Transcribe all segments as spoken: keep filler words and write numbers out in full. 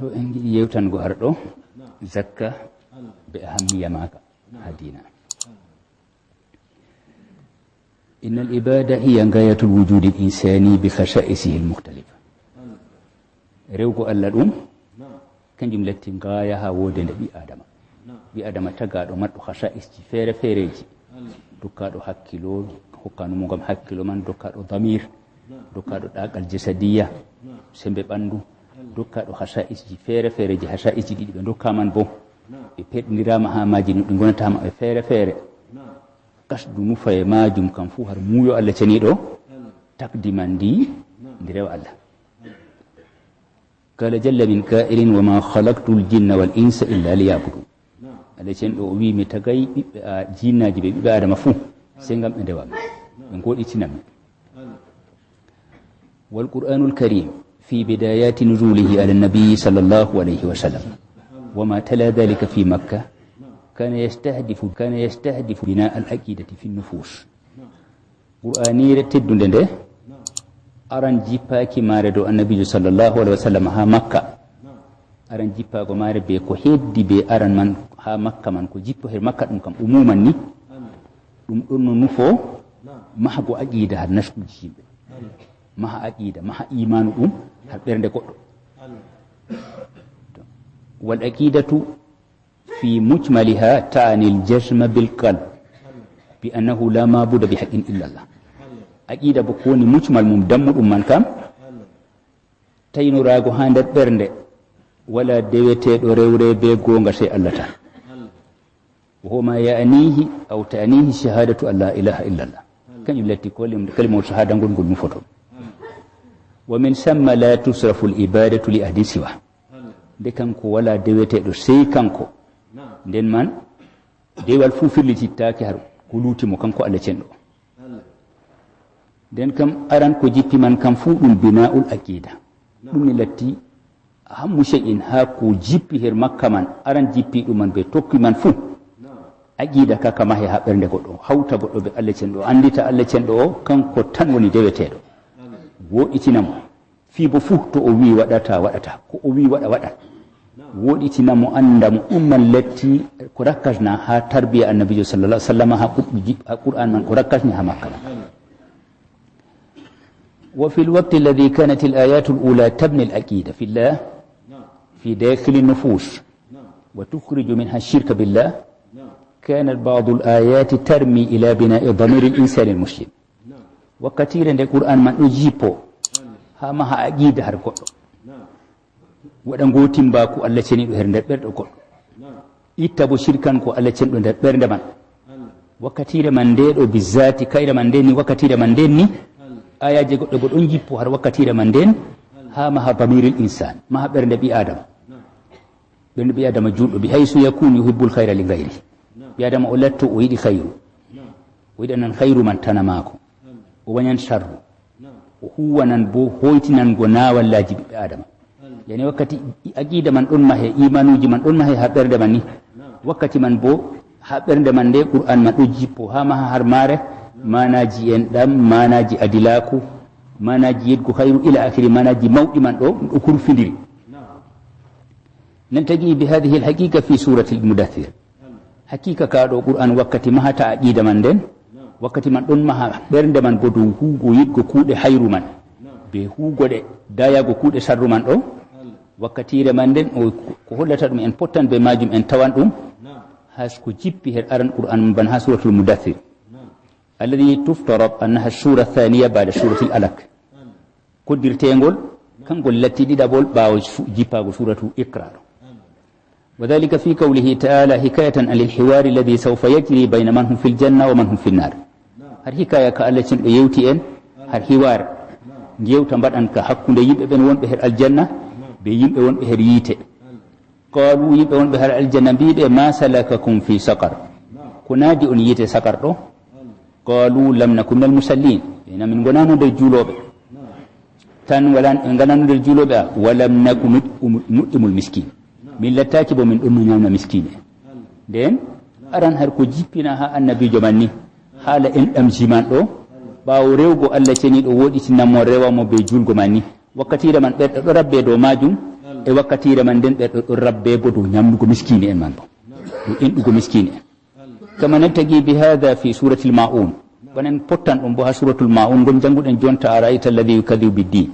To en ngiɗi yewtango har ɗo, zakka be ahammiya maaka ha diina. Innal ibada hiya gayatul wujudi al insani bi khasa'isihi al mukhtalifa. Rewgo Allah ɗum, kanjum latti ngaya ha wodende ɓi Adama. Ɓi Adama tagaɗo marɗo khasa'isji fere fereji. Dokkaɗo hakkilo, hokkanumo ngam hakkilo man, dokkaɗo damir, dokkaɗo ɗagal jasadiya, sembe ɓandu, dokkaɗo khasa'isji fere fereji, khasa'isji ɗiɗi ɓe dokka man bo. Ɓe peɗindirama ha maji no ɗi gonata maɓɓe fere fere. Kasdu nufaye majum kam fu har muuyo Allah ceniɗo takdi man ndi, ndi rewa Allah. Qala jalla min qa'ilin, "Wa ma khalaqtul jinna wal insa illa liya'budun." Allah cenɗo o wi, "Mi tagay ɓiɓɓe a-, jinnaji be ɓiɓɓe Adama fu, sey ngam ɓe ndewa mi, ɓe ngoɗitina mi." Wal Qur'anul Karim fi bidayati nuzulihi ala nabi sallallahu alayhi wa sallam. Wa ma tala dhalika fi Makka, kana yastahdifu, kana yastahdifu bina al aqidati fi nufus. Qur'anire teddunde nde, aran jippaaki mare dow Annabiijo sallallahu alaihi wasallam haa Makka. Aran jippaago mare be ko heddi be aran man haa Makka man, ko jippo her Makka ɗum kam umuman ni, ɗum ɗon no nufo mahgo aqida har naskuji yimɓe. Maha aqida, maha imanu ɗum har ɓernde goɗɗo. Wal aqidatu fi mujmaliha ta'ani al-jazma bil qalb bi annahu la ma'buda bi haqqin illa Allah. Aqida bo ko woni mujmal mum, dammuɗum man kam, taynorago ha nder ɓernde, wala deweteɗo rewre be gonga sey Allah tan. Wa huwa ma ya'nihi aw ta'nihi shahadatu an la ilaha illa Allah. Kanjum latti kolim-, kalimawol shahada ngol ngol nufoto. Wa min samma la tusrafu al-ibadatu li ahadin siwa. Nde kanko wala deweteɗo sey kanko. Nden man, dewal fuu firlitittaake har ko luuti mo kanko Allah cenɗo. Nden kam aran ko jippi man kam fuu ɗum bina'ul aqida. Ɗum ni latti hammu shay'in, haa ko jippi her Makka man, aran jippi ɗum man be tokki man fuu. Aqida ka, ka mahe haa ɓernde goɗɗo, hawta goɗɗo be Allah cenɗo, andita Allah cenɗo o, kanko tan woni deweteɗo. Woɗitina mo. Fii bo fuu to o wi'i waɗata, waɗata. Ko o wi'i waɗa, waɗa. Woɗitina mo, anda mo, ɗum man latti ko rakkasna haa tarbiya Annabiijo sallallahu alaihi wasallam, haa Qur-, haa Qur'an man ko rakkasni haa Makka man. Wa fil waqti alladhi kanat al ayatu al ula tabni al aqida fillah fi dakhil an nufus wa tukhriju minha ash shirka billah, kanat ba'd al ayati tarmi ila bina'i damir al insani al muslim. Wakkatire nde Qur'an man ɗo jippo, haa maha aqida har goɗɗo. Waɗa ngoo timmbaaku Allah ceniɗo her nder ɓerɗe goɗɗo. Itta bo shirkan ko Allah cenɗo nder ɓernde man. Wakkatire man nde ɗo bizzati, kayre man nde ni, wakkatire man nde ni, ayaje goɗɗe bo ɗon jippo har wakkatire man nden, haa maha damiril insan, maha ɓernde ɓi Adama. Ɓernde ɓi Adama juulɗo, bi haysu yakunu yuhibbul khayra li ghayri. Ɓi Adama o latto o yiɗi khayru. O yiɗanan khayru man tana maako. O wañan sharru. O huwanan bo hoytinango naawallaaji ɓiɓɓe Adama. Yani wakkati i-, aqida man ɗon mahe, imanuuji man ɗon mahe haa ɓernde man ni. Wakkati man bo haa ɓernde man nde Qur'an man ɗo jippo haa maha har maare, maanaaji en ɗam, maanaaji adilaaku, maanaaji yedgo khayru ila akhiri, maanaaji mawɗi man ɗo, ɗo kurfindiri. Naltaqi bi hadhihi al-haqiqa fi surati al-Mudaththir. Haqiqa ka ɗo Qur'an wakkati mahata aqida man nden, wakkati man ɗon maha ɓernde man bo dow huugo yiɗgo kuuɗe hayru man, be huugo ɗe dayago kuuɗe sarru man ɗo, wakkatire man nden o ko hollata ɗum en pottan be majum en tawan ɗum, has ko jippi her aran Qur'an man ban ha suratul Mudaththir. Alladhi tuftarad annaha sura thaniya ba'da suratil Alaq. Koddirtengol, kangol latti ɗiɗaɓol ɓaawo su-, jippaago suratu Iqra ɗo. Wa dhalika fi qawlihi ta'ala hikayatan anil hiwari alladhi sawfa yajri bayna man hum fil janna wa man hum fin nar. Har hikaya ka Allah cenɗo yewti en, har hiwar, ngewta mbaɗan ka hakkunde yimɓe ɓen wonɓe her aljanna, be yimɓe wonɓe her yiite. Qalu, yimɓe wonɓe har aljanna mbiɓe, "Ma salakakum fi saqar?" Ko naadi on yiite saqar ɗo? Qalu, "Lam naku minal musallin." Ɓe na min ngonano nder juulooɓe. Tan wala, en ngonano nder juulooɓe, a, "Wa lam naku nut-, umu-, nut'imul miskin." Min lattaaki bo min ɗon no nyamna miskine. Nden, aran har ko jippina ha annabiijo man ni. Haala en ɗamji man ɗo, ɓaawo rewgo Allah ceniiɗo woɗitina mo rewa mo be juulgo man ni. Wakkatire man ɓerɗe ɗo rabbe dow majum, E wakkatiire man nden, ɓe ɗo, ɗo rabbe bo dow nyamnugo miskiini en man bo. Dow enɗugo miskiini en. Kama nabtagi bi hadha fi suratil ma'un. Bana en pottan ɗum bo ha suratul ma'un, ngon jannguɗen jonta, "Ara'aita alladhi yukadhibu bid-din.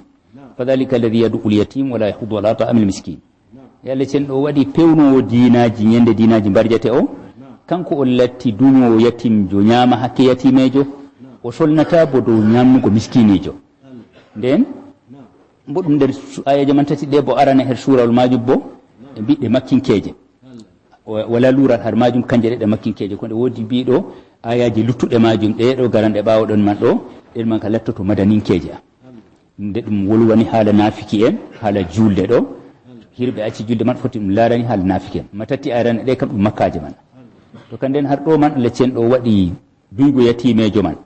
Fadhalika alladhi yad'u al-yatim wa la yahuddu ala ta'amil miskin." E Allah cenɗo o waɗi pewnoowo diinaaji, ñande diinaaji mbarjete o. Kanko o latti duñoowo yatimjo, ñaama hakke yatimeejo. O solnata bo dow ñamnugo miskiiniijo. Nden, mboɗum nder su-, aayeeje man tati ɗe bo arane her suurawol maajum bo, e mbiɗe makkinkeeje. O, wala luural har maajum, kanje ɗe ɗe makkinkeeje. Ko nde woodi mbiɗo aayaaji luttuɗe maajum ɗe ɗo garanɗe ɓaawo ɗon man ɗo, ɗen man ka lattoto madaninkeeje. Nde ɗum wolwani haala naafiki en, haala juulde ɗo, hirɓe acci juulde man foti ɗum laarani haala naafiki en. Ma tati arane ɗe kam ɗum makkaaje man. To kanden har ɗo man Allah cenɗo waɗi duygo yatimeejo man.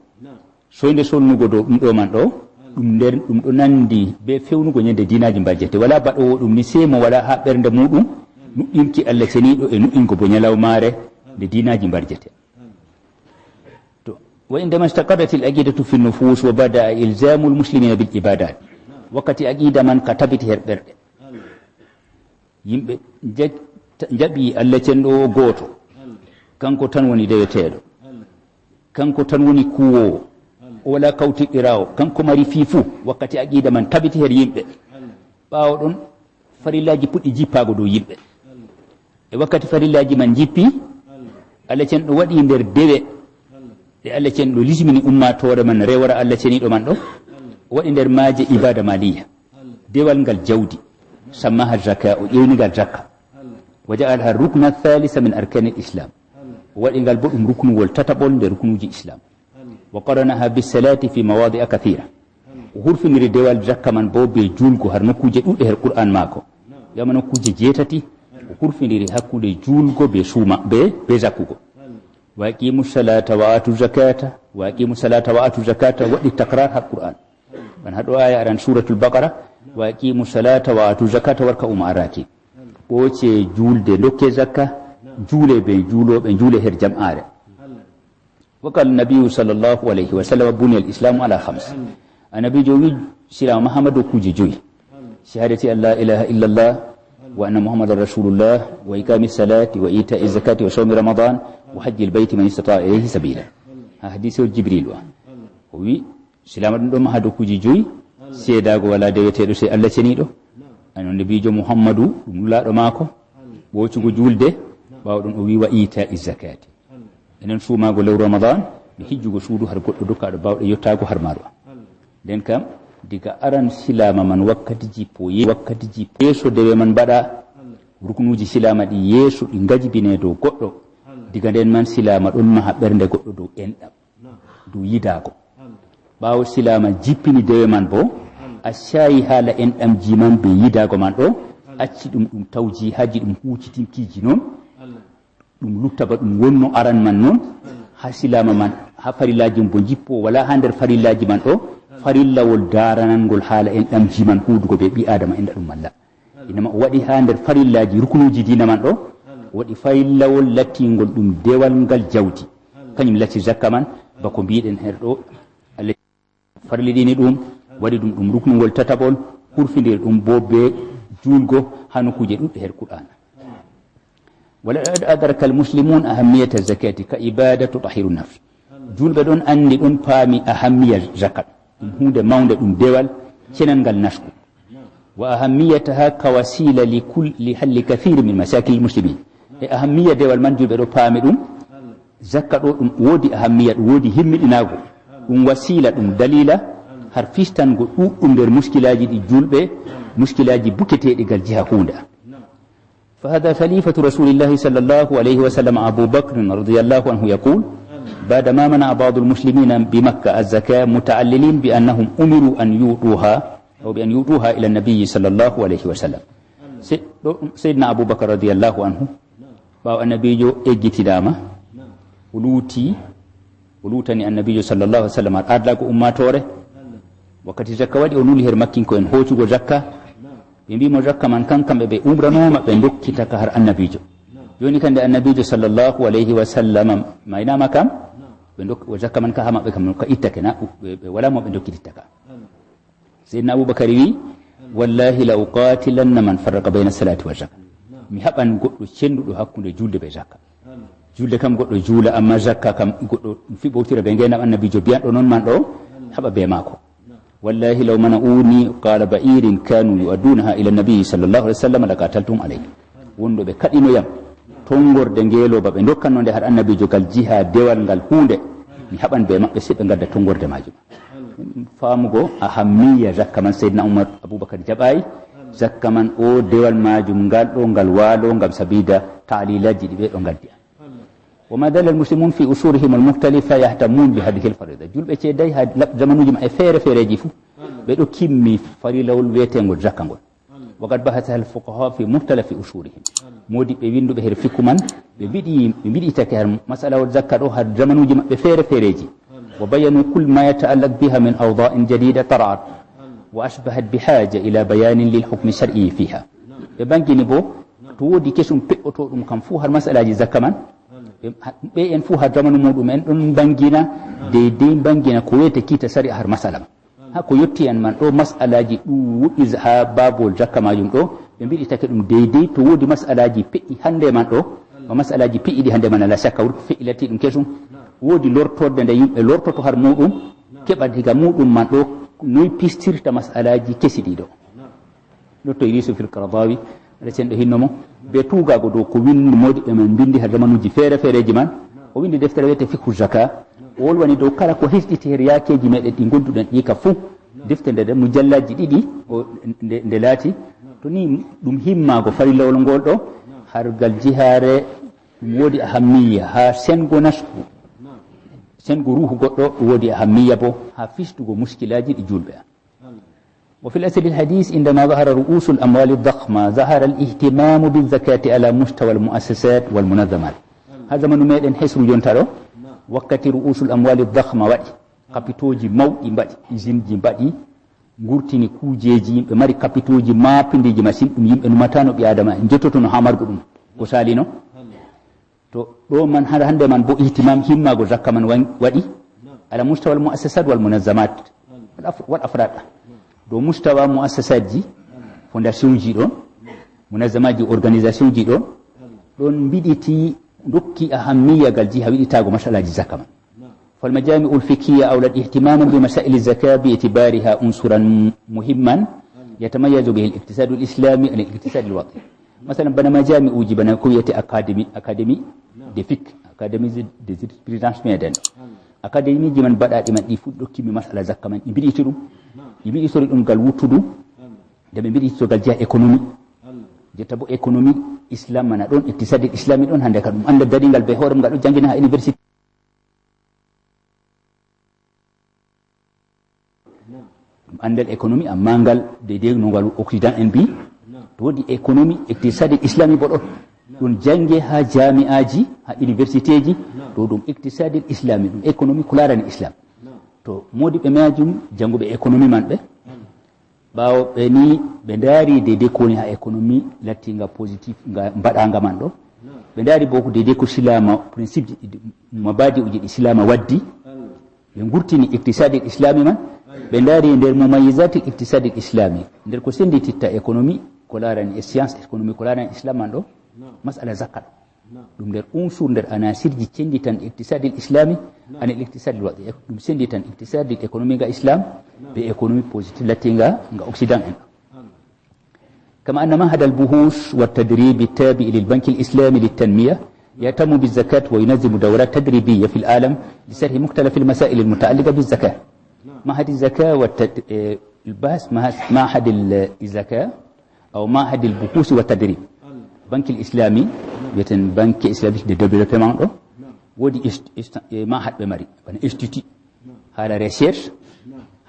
Soynde solnugo dow ɗum ɗo man ɗo, ɗum nder, ɗum ɗo nandi be fewnugo ñande diinaaji mbarjete. Wala baɗoowo ɗum ni sey mo wala ha ɓernde muɗum nuɗɗinki Allah ceniiɗo e nuɗɗingo bo ñalawmaare nde diinaaji mbarjete. To, wa indama istaqarratil aqidatu fi nufus wa bada'a ilzamul muslimina bil ibadat. Wakkati aqida man ka tabiti her ɓerɗe. Yimɓe nja-, njaɓi Allah cenɗo o gooto. Kanko tan woni deweteeɗo. Kanko tan woni kuwoowo. O wala kawtiɗɗiraawo. Kanko mari fii fuu. Wakkati aqida man tabiti her yimɓe. Ɓaawo ɗon, farillaaji puɗɗi jippaago dow yimɓe. E wakkati farillaaji man jippi, Allah cenɗo waɗi nder dewe ɗe Allah cenɗo lismini ummaatoore man rewora Allah ceniiɗo man ɗo. O waɗi nder maaje ibada maliya. Dewal ngal jawdi, sammaha zaka, o ƴewni ngal zakka. Wa ja'alaha rukna thalisa min arkanil islam. O waɗi ngal bo ɗum ruknuwol tataɓol nder ruknuuji islam. Wa qaranaha bis salati fi mawadi'a kathira. O hurfiniri dewal zakka man bo be juulgo har nokkuuje ɗuɗɗe her Qur'an maako. Yama nokkuuje jeetati, o hurfiniri hakkunde juulgo be suuma, be, be zakkugo. Wa aqimu salata wa atu zakata, wa aqimu salata wa atu zakata, waɗi takrar har Qur'an. Bana haɗo aya aran suratul Baqara, "Wa aqimu salata wa atu zakata warka'u ma'a raki'in." Ɓooce juulde, ndokke zakka, juule be juulooɓe, juule her jam'aare. Wa qala nabiyyu sallallahu alayhi wa sallam, "Buniya al-islamu ala khams." Annabiijo wi, Silaama Muhammadu kuuje joyi. Shahadati an la ilaha illallah, wa anna Muhammadan rasulullah, wa iqami salati, wa ita'i zakati, wa sawmi ramadan, wa hajjil bayti man istata'a ilayhi sabila. Ha hadisi o Jibril wa. O wi, Silaama ɗum ɗo maha dow kuuje joyi, seedaago wala deweteeɗo sey Allah ceniiɗo. Annabiijo Muhammadu ɗum nulaaɗo maako, ɓoocugo juulde, ɓaawo ɗum o wi, "Wa ita'i zakati." Enen suumaago lewru Ramadan, mi hijjugo suudu har goɗɗo dokkaaɗo baawɗe yottaago har maaru. Nden kam, diga aran silaama man wakkati jippo ye-, wakkati jippo yeeso dewe man mbaɗa, ruknuuji silaama ɗi yeeso ɗi ngajibine dow goɗɗo. Diga nden man silaama ɗon maha ɓernde goɗɗo dow enɗam. Dow yidaago. Ɓaawo silaama jippini dewe man bo, a shayi haala enɗamji man be yidaago man ɗo, acci ɗum ɗum tawji haji ɗum huucitinkiiji non, ɗum lutta ba ɗum wonno aran man non, ha silaama man, ha farillaaji bo jippo, wala ha nder farillaaji man ɗo, farillawol daaranangol haala enɗamji man huudugo be ɓi Aadama enɗa ɗum malla. Inama o waɗi ha nder farillaaji rukunuuji diina man ɗo, o waɗi farillawol lattingol ɗum dewal ngal jawdi. Kañum latti zakka man, bako mbiɗen her ɗo, Allah farlidini ɗum, waɗi ɗum ɗum ruknungol tataɓol, hurfindiri ɗum bo be juulgo ha nokkuuje ɗuɗɗe her Qur'aana. Wa laqad adraka al-muslimun ahammiyata zakati ka ibada tutahhiru nafs. Julɓe ɗon andi, ɗon paami ahammiya zakat. Ɗum huunde mawnde, ɗum dewal cenangal nasku. Wa ahammiyataha ka wasila li kul-, li halli kathiri min mashakil muslimin. E ahammiya dewal man, julɓe ɗo paami ɗum. Zakka ɗo ɗum woodi ahammiya, ɗum woodi himmiɗinaago. Ɗum wasila, ɗum dalila har fistango ɗuɗɗum nder muskilaaji ɗi julɓe, muskilaaji buketeeɗi gal jiha huunda. فهذا خليفة رسول الله صلى الله عليه وسلم أبو بكر رضي الله عنه يقول: بعدما منع بعض المسلمين بمكة الزكاة متعللين بأنهم أمروا أن يؤتوها أو بأن يؤتوها إلى النبي صلى الله عليه وسلم. Se-, ɗo, Seydina Abubakar radiyallahu anhu, ɓaawo annabiijo eggitinaama, o luuti, o luutani annabiijo sallallahu alaihi wasallam ardaago ummaatoore. Wakkati zakka waɗi, o nuli her makkinko'en hoocugo zakka. Ɓe mbi'i mo zakka man kan kamɓe ɓe umranooma ɓe ndokkita ka har annabiijo. Jooni kan nde annabiijo sallallahu alaihi wasallam maynaama kam, ɓe ndok-, o zakka man ka ha maɓɓe kam ka ittake na, ɓe, ɓe wala mo ɓe ndokkititta ka. Seydina Abubakar wi, Wallahi la uqatilanna man farraqa bayna salati wa zakka. Mi haɓan goɗɗo cenduɗo hakkunde julde be zakka. Julde kam goɗɗo juula, amma zakka kam goɗɗo fiɓotira be ngenam annabijo biyanɗo non man ɗo, haɓa be maako. Wallahi law mana'uni qala ba'irin kanu yu'addunaha ila nabi sallallahu alaihi wasallam laqataltum alayhi. Wonɗo ɓe kaɗinoyam tongorde ngeloba ɓe dokkannonde har annabijo gal jiha dewal ngal hunde, mi haɓan be maɓɓe se ɓe gadda tongorde majum. Famugo ahammiya zakka man, Sayyidina Umar, Abubakar jaɓayi zakka man, o dewal majum ngal ɗo ngal walo ngam sabida ta'lilaji ɗi ɓe ɗo gaddi. وما زال المسلمون في أصولهم المختلفة يهتمون بهذه الفريضة. Julɓe ceeday ha lab-, zamanuji maɓɓe fere fereji fu ɓe ɗo kimmi farilawol wiyetengol zakka ngol. وقد بحثها الفقهاء في مختلف أصولهم. Modiɓɓe winduɓe her fiku man ɓe mbiɗi, ɓe mbiɗitake har masalawol zakka ɗo har zamanuji maɓɓe fere fereji. وبينوا كل ما يتعلق بها من أوضاع جديدة طرأت وأصبحت بحاجة إلى بيان للحكم الشرعي فيها. Ɓe bangini bo to wodi kesum peɓɓotoɗum kam fu har masalaji zakka man, ɓe, ɓe en fu har zamanu muɗum en ɗon bangina deydey bangina ko wiyete kiita sari'a har masala man. Ha ko yotti en man ɗo masalaji ɗuɗɗi ha babol zakka majum ɗo, ɓe mbiɗitake ɗum deydey to wodi masalaji peƴƴi hande man ɗo, ma masalaji peƴƴiɗi hande man ala shakka wurko feƴƴi latti ɗum kesum. Wodi lortorde nde yimɓe lortoto har muɗum, keɓa diga muɗum man ɗo noy pistirta masalaji kesi ɗiɗo. Ɗo to Yusuf il Qaradawi, resenɗo hinno mo, be tugago dow ko windi modiɓɓe men bindi ha zamanuji fere fereji man. O windi deftere wiyete Fiqhu Zaka. O wolwani dow kala ko hisɗiti her yakeji meɗen ɗi gonduɗen ɗi ka fuu. Defte nde, nde mujallaji ɗiɗi o, nde, nde laati. To ni ɗum himmago farillawol ngol ɗo, har gal jihare ɗum wodi ahammiya ha sengo nasku, sengo ruhu goɗɗo ɗum wodi ahammiya bo ha fistugo muskilaji ɗi julɓe. وفي الأصل الحديث عندما ظهر رؤوس الأموال الضخمة ظهر الاهتمام بالزكاة على مستوى المؤسسات والمنظمات. Ha zamanu meɗen hesru jonta ɗo, wakkati ru'usul amwali dakhma waɗi, kapitoji mawɗi mbaɗi, usine ji mbaɗi, ngurtini kujeji, yimɓe mari kapitoji mapindiji masin, ɗum yimɓe numatano ɓi adama en jottotono ha margo ɗum ko salino. To ɗo man har hande man bo ihtimam himmago zakka man wan-, waɗi ala mustawa al muassasat wal munazzamat wal af-, wal afrad. Dow mustawa muassasatji, fondationji ɗon, munazzamaji, organisationji ɗon, ɗon mbiɗiti dokki ahammiya gal jiha wiɗitago masalaji zakka man. فالمجامع الفقهية أولت اهتماما بمسائل الزكاة باعتبارها عنصرا مهما يتميز به الاقتصاد الإسلامي عن الاقتصاد الوطني. Masalan, bana majami'uji, bana ko wiyete académie, académie de fiqh, académie de jurisprudence meɗen. Académieji man baɗaɗi man ɗi fuɗɗo kimmi masala zakka man, ɗi mbiɗiti ɗum, ɗi mbiɗitori ɗum gal wuttudu, nde ɓe mbiɗito gal jeya économie. Jotta bo économie islam mana ɗon, iqtisadi islami ɗon, hande ka ɗum anda daɗi ngal be hoore mum, ngal ɗo jangina ha université. Ɗum andal économie, amma ngal daidai no ngal Occident en mbi, to wodi économie, iqtisadi islami bo ɗon. Ɗum jange ha jami'aji, ha universitéji, to ɗum iqtisadi islami, ɗum économie ko larani islam. To modiɓɓe majum janguɓe économie man ɓe, ɓawo ɓe ni ɓe ndaari daidai ko woni ha économie lattinga positif nga mbaɗanga man ɗo. Ɓe ndaari bo ko daidai ko silama principe ji ɗi, mabadi uji ɗi silama waddi. Ɓe ngurtini iqtisadi islami man. Ɓe ndaari nder mumayyizatil iqtisadi islami, nder ko sendititta économie ko larani e science économie ko larani islam man ɗo, masala zakka ɗo. Ɗum nder unsur nder anasirji cenditan iqtisadil islami anil iqtisadil waɗi. Ɗum senditan iqtisadil économie nga islam be économie positive lattinga nga occident en. كما أن معهد البحوث والتدريب التابع للبنك الإسلامي للتنمية يهتم بالزكاة وينظم دورات تدريبية في العالم لشرح مختلف المسائل المتعلقة بالزكاة. معهد الزكاة والتد-، إيه، البحث، معهد، معهد ال-، الزكاة أو معهد البحوث والتدريب. Banque islami, mbiyeten Banque Islamique de Développement ɗo. Wodi ist-, ist-, eh, mahad ɓe mari, bana institut, hala recherche,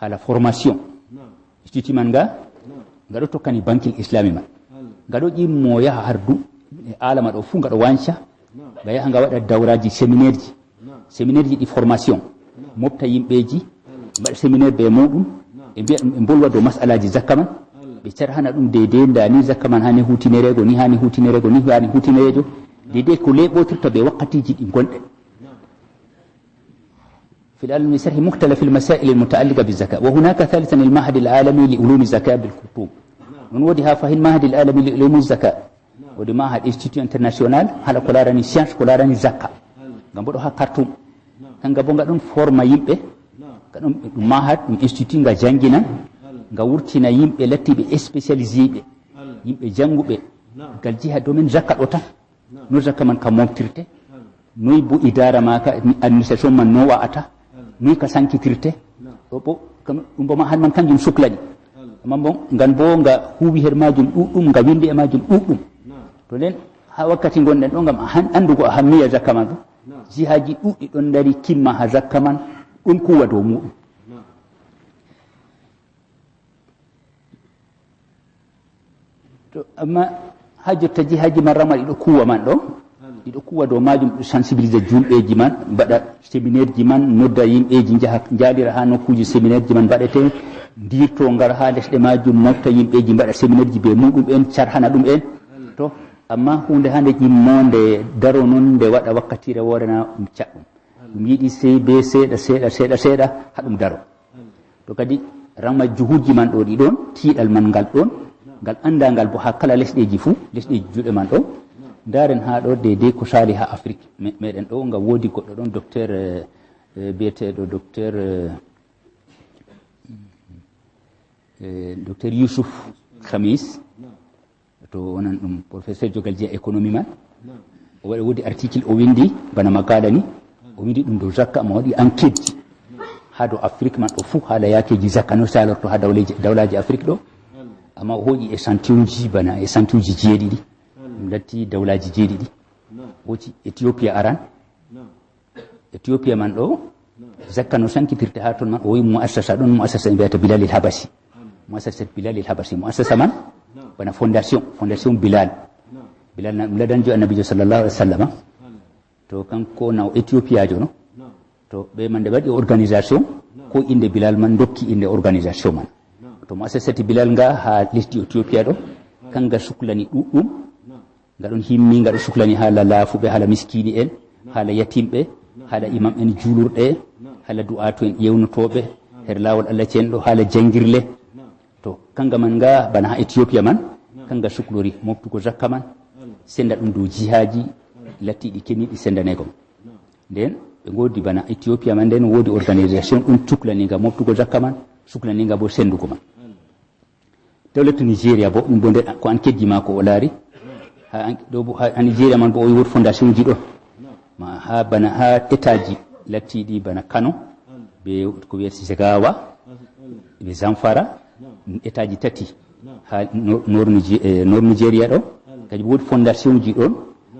hala formation. Institut man nga, nga ɗo tokkani Banque Islami man. Nga ɗo ƴimmo yaha hardu, e alama ɗo fu nga ɗo wanca, nga yaha nga waɗa dawraji, séminaire ji. Séminaire ji ɗi formation, mofta yimɓeji, mbaɗa séminaire be muɗum, ɓe mbiya ɗum, ɓe mbolwa dow masalaji zakka man, ɓe carhana ɗum daidai nda ni zakka man hani hutinereego, ni hani hutinereego, ni hani hutinereejo, daidai ko leɓotirta be wakkatiji ɗi gonɗe. في العالم لشرح مختلف المسائل المتعلقة بالزكاة. وهناك ثالثا المعهد العالمي لعلوم الزكاة بالخرطوم. Ɗum woodi haa fahin Mahadil Alami li Ulumu Zaka. Woodi Mahad Institut International, hala ko laarani science, ko laarani zakka. Ngam mboɗo haa Khartoum. Kanga bo nga ɗon forma yimɓe. Ka ɗum, ɗum Mahad, ɗum institut nga janginan, nga wurtina yimɓe lattiiɓe spécialisé ɓe. Yimɓe janguɓe. Ngal jiha domin zakka ɗo tan. No zakka man ka moftirte, noy bo idara ma ka administration man no wa'ata, noy ka sankitirte. Ɗo bo kam ɗum bo ma han man kanjum suklani. Amma bo ngan bo nga huwi her majum ɗuɗɗum, nga windi e majum ɗuɗɗum. To nden ha wakkati gonɗen ɗo ngam han andugo ahammiya zakka man bo. Jihaji ɗuɗɗi ɗon dari kimma ha zakka man ɗon kuwa dow muɗum. To, amma ha jotta jihaji man rama ɗiɗo kuwa man ɗo, ɗiɗo kuwa dow majum, ɗo sensibilise julɓeji man, mbaɗa séminaire ji man, nodda yimɓeji njaha, njaalira ha nokkuji séminaire ji man mbaɗete, dirto ngar ha lesɗe majum, mofta yimɓeji mbaɗa séminaire ji be muɗum en, carhana ɗum en. To, amma hunde hande immonde daro non nde waɗa wakkatire wore na ɗum caɗɗum. Ɗum yiɗi sey be seeɗa, seeɗa, seeɗa, seeɗa, ha ɗum daro. To kadi rama juhuji man ɗo ɗi ɗon, tiiɗal man ngal ɗon, ngal andangal bo ha kala lesɗeji fu, lesɗeji juuɗe man ɗo. Ndaren ha ɗo deydey ko sali ha Afrique me-, meɗen ɗo, nga woodi goɗɗo ɗon docteur, eh, eh, biyeteɗo docteur, eh, eh, docteur Youssouf Khamis. To wonan ɗum professeur jogal jiya économie man. O waɗi woodi article o windi bana makala ni. O windi ɗum dow zakka, ma waɗi enquête ji ha dow Afrique man ɗo fuu, hala yakeji zakka no salorto ha dawleji, dawlaji Afrique ɗo. Amma o hoƴi échantillon ji bana échantillon ji jeeɗiɗi. Ɗum latti dawlaji jeeɗiɗi. Hoti Ethiopia aran. Ethiopia man ɗo, zakka no sankitirte ha ton man, o wi muassasa ɗon, muassasa ɓe mbiyata Bilalil Habasi. Muassasa Bilalil Habasi, muassasa man, bana fondation, fondation Bilal. Bilal na ɗum ladanjo Annabijo sallallahu alaihi wasallama. To kanko na o Ethiopia jono. To ɓe man nde waɗi organisation, ko inde Bilal man dokki inde organisation man. To muassasati Bilal nga ha lesdi Ethiopia ɗo, kanga suklani ɗuɗɗum. Nga ɗon himmi, nga ɗo suklani hala laafuɓe, hala miskini en, hala yatimɓe, hala imam en julurɗe, hala du'atu en yewnotoɓe her lawol Allah cenɗo, hala jangirle. To, kanga man nga bana ha Ethiopia man, kanga suklori moftugo zakka man, senda ɗum dow jihaji lattiɗi keniɗi sendanego. Nden, ɓe ngodi bana Ethiopia man, nden wodi organisation ɗum suklani nga moftugo zakka man, suklani nga bo sendugo man. Dawlatu Nigeria bo, ɗum bo nder ko enquête ji maako o laari. Ha en-, ɗo bo, ha, ha Nigeria man bo o wodi fondation ji ɗo. Ma ha bana, ha état ji lattiɗi bana Kano, be ko wiyete Jigawa, be Zamfara, état ji tati. Ha nor-, nor Nige-, eh, nor Nigeria ɗo, kadi bo wodi fondation ji ɗon,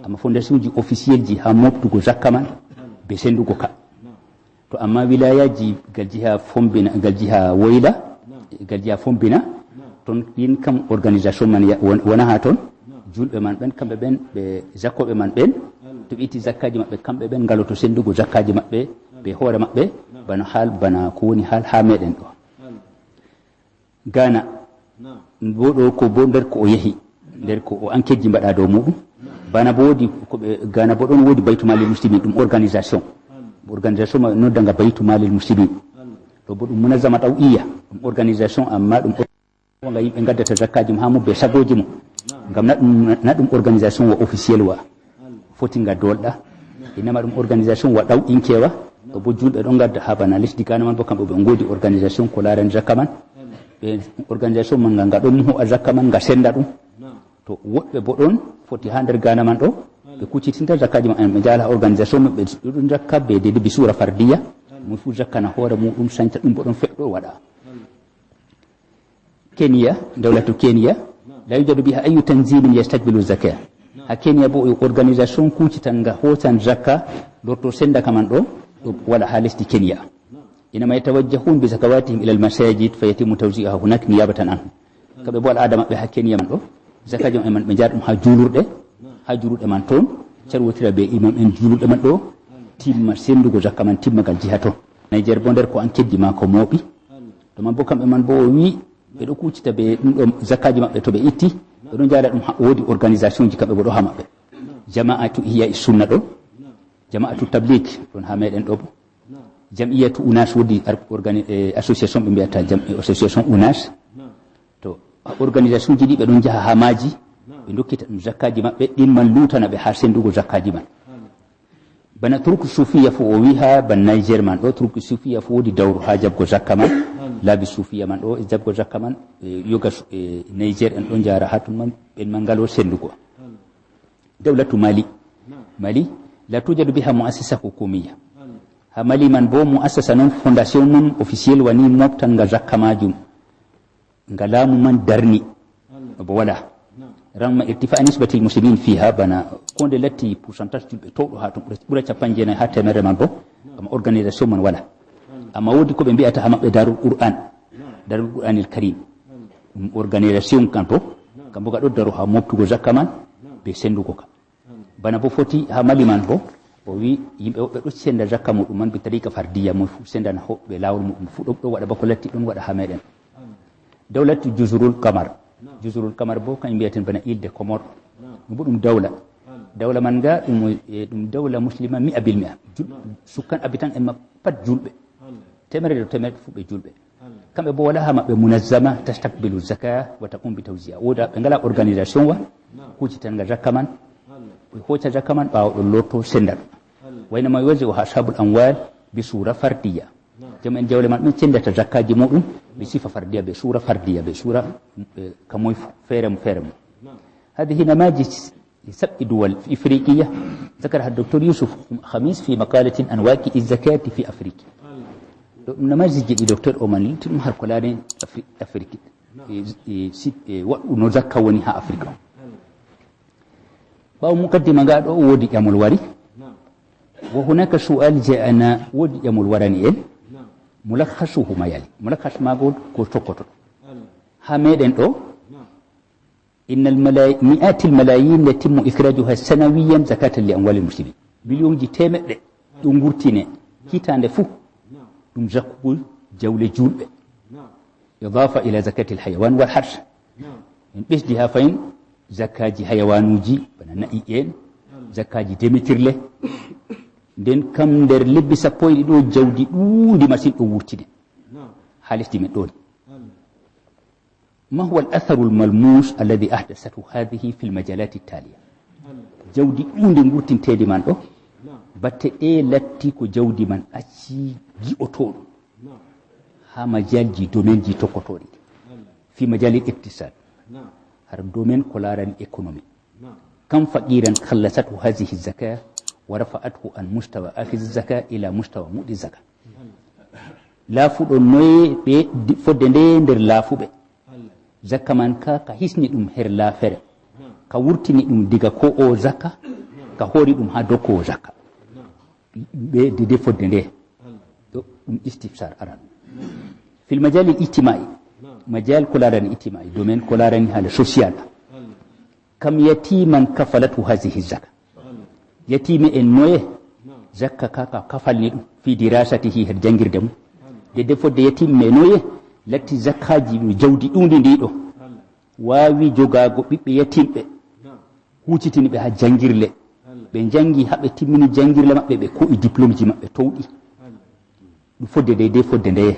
amma fondation ji officiel ji ha moftugo zakka man, be sendugo ka. To amma wilayaji gal jiha Fombina, gal jiha Woyla, gal jiha Fombina, ton ɗin kam organisation man ya-, won-, wona ha ton. Julɓe man ɓen, kamɓe ɓen, ɓe zakkoɓe man ɓen, to ɓe itti zakkaji maɓɓe, kamɓe ɓen ngaloto sendugo zakkaji maɓɓe, be hoore maɓɓe, bana hal, bana ko woni hal ha meɗen ɗo. Ghana, bo ɗo ko bo nder ko o yehi, nder ko o enquête ji mbaɗa dow muɗum. Bana bo wodi ko ɓe, Ghana bo ɗon wodi Baytu Malil Muslimin, ɗum organisation. Organisation ma nodda nga Baytu Malil Muslimin. Ɗo bo ɗum munazama ɗaw iya, ɗum organisation amma ɗum or-, nga yimɓe ngaddata zakkaji mum ha mum be sagoji mum. Ngam na ɗum, na ɗum organisation wa officiel wa. Foti nga dolɗa. Inama ɗum organisation wa ɗaw inkewa. Ɗo bo julɓe ɗon ngadda ha bana lesdi Ghana man bo kamɓe ɓe ngodi organisation ko larani zakka man. Ɓe organisation man nga, nga ɗon muho zakka man nga senda ɗum. To woɗɓe bo ɗon foti ha nder Ghana man ɗo, ɓe kuccitinta zakkaji maɓɓe, ɓe jala organisation maɓɓe ɗuɗɗum zakka be dede bi sura fardiya, mo fu zakka na hoore muɗum sanca ɗum bo ɗon feɗɗo waɗa. Kenya, dawlatu Kenya, la yujadu biha ayu tanzimin yastakbilu zakaya. Ha Kenya bo o organisation kuccitan nga hosan zakka, lorto senda ka man ɗo, ɗo wala ha lesdi Kenya. Inama yatawajjahun bi zakawatihim ila al masajid fa yatimu tawzi'uha hunak niyabatan anhu. Kamɓe bo al'ada maɓɓe ha Kenya man ɗo, zakkaji maɓɓe man ɓe njaha ɗum ha julurɗe, ha julurɗe man toon, carwotira be imam en julurɗe man ɗo, timma sendugo zakka man timma gal jiha toon. Niger bo nder ko an keddi ma ko mooɓi. To man bo kamɓe man bo o wi, ɓe ɗo kuccita be ɗum ɗo zakkaji maɓɓe to ɓe itti, ɓe ɗo njaada ɗum ha, woodi organisation ji kamɓe bo ɗo ha maɓɓe. Jama'atu Ihya Sunna ɗo, Jama'atu Tabligh ɗon ha meɗen ɗo bo. Jam'iyatu Unas wodi ar-, organi-, eh, association ɓe mbiyata jam-, eh, association Unas. To, Organisation ji ɗi ɓe ɗon njaha haa maaji, ɓe ndokkita ɗum zakkaaji maɓɓe, ɗin man luutana ɓe haa senndugo zakkaaji man. Bana turku sufiya fu o wi haa ban Niger man ɗo, turku sufiya fu woodi dawru haa jaɓgo zakka man, laabi sufiya man ɗo, e jaɓgo zakka man, e yoga su-, e Niger en ɗon njaara haa tun man, ɓen man ngalo senndugo. Dawlatu Mali. Mali, la tujadu biha mu'assasa hukumiya. Haa Mali man bo mu'assasa non, fondation non officiel wani moftanga zakka maajum. Nga laamu man darni. Bo wala. Ramma irtifa nisbatil muslimin fiha, bana ko nde latti pourcentage julɓe towɗo haa ton ɓura, ɓura capanɗe jeenayi haa temerre man bo, amma organisation man wala. Amma woodi ko ɓe mbi'ata haa maɓɓe Darul Qur'an. Darul Qur'anil Karim. Ɗum organisation kan bo, kam bo nga ɗo daro haa moftugo zakka man, be senndugo ka. Bana bo foti haa Mali man bo, o wi yimɓe woɓɓe ɗo sennda zakka muɗum man bi tariqa fardiya, mo fu senndana hoɓɓe laawol muɗum fu ɗo, ɗo waɗa bako latti ɗon waɗa haa meɗen. Dawlatu Juzurul Kamar. Juzurul Kamar bo kan mbiyaten bana Ile de Comores. Ɗum bo ɗum dawla. Dawla man nga ɗum, e, ɗum dawla muslima mi'a bil mi'a. Jul-, sukkan habitant en ma pat julɓe. Temerre do temerre fu ɓe julɓe. Kamɓe bo wala haa maɓɓe munazzama tastakbilu zaka wa taqum bi tawzi'a. Woda ɓe ngala organisation wa, hucitanga zakka man, ɓe hoca zakka man ɓaawo ɗon lorto sennda ɗum. Wayna ma yuwazzi'u ashabul amwal bi sura fardiya. Jom en jawle man ɓe senndata zakkaaji muɗum be sifa fardiya, be sura fardiya, be sura, eh, ka moy fu-, feere mum, feere mum. Hadhihi namajis li sab'i duwal ifriqiya, zakaraha Doktor Yusuf Khamis fi maqalatin an waqi'i zakati fi Afrika. Ɗo ɗum namajisji ɗi Doktor o man lutti ɗum har ko laarani Afri-, Afriki. E, e, si-, e, waɗu no zakka woni haa Afrika. Ɓaawo mukaddima nga ɗo woodi ƴamol wari. Wa hunaka su'al ja'ana, woodi ƴamol warani en. Mulakhasuhu ma yali. Mulakhas maago ko tokkoto. Haa meɗen ɗo, innal malay-, mi'atil malayin yatimmu ikhrajuha sanawiyan zakatan li amwalil muslimin. Miliyonji temeɗɗe ɗo ngurtine hitaande fuu. Ɗum zakkugo jawle julɓe. Idafa ila zakatil hayawan wal harsh. En ɓesdi haa fahin zakkaaji hayawanuuji, bana na'i en, zakkaaji demetirle. Nden kam nder lebbi sappo e ɗiɗo jawdi ɗuundi masin ɗo wurtine haa lesdi men ɗo ni. Ma huwa al-atharu al-malmus alladhi ahdathathu hadhihi fi al-majalati at-taliya? Jawdi ɗuundi ngurtinteedi man ɗo, batte ɗe latti ko jawdi man acci gi'otooɗum haa majalji, domaine ji tokkotooɗi. Fi majali al-iqtisad, har domaine ko laarani économie. Kam faqiran khallasathu hadhihi zaka wa rafa'athu an mustawa akhizi zaka ila mustawa mu'ti zaka. Laafuɗo noye ɓe di-, fodde nde nder laafuɓe. Zakka man ka, ka hisni ɗum her laafere. Ka wurtini ɗum diga ko o zakka, ka hori ɗum haa dow ko o zakka. Ɓe dede fodde nde. Ɗo ɗum istifsar aran. Fil majali ijtimai, majal ko laarani ijtimai, domaine ko laarani haala social. Kam yatiman kafalatu hazihi zaka. Yatime en noye zakka ka, ka kafalni ɗum fi dirasatihi her janngirde mum. Dede fodde yatime noye latti zakkaaji ɗum jawdi ɗuundi ndi ɗo. Waawi jogaago ɓiɓɓe yatimɓe, huucitini ɓe haa janngirle. Ɓe njanngi haa ɓe timmini janngirle maɓɓe, ɓe ko'i diplômeji maɓɓe towɗi. Ɗum fodde dey, dey fodde ndeye.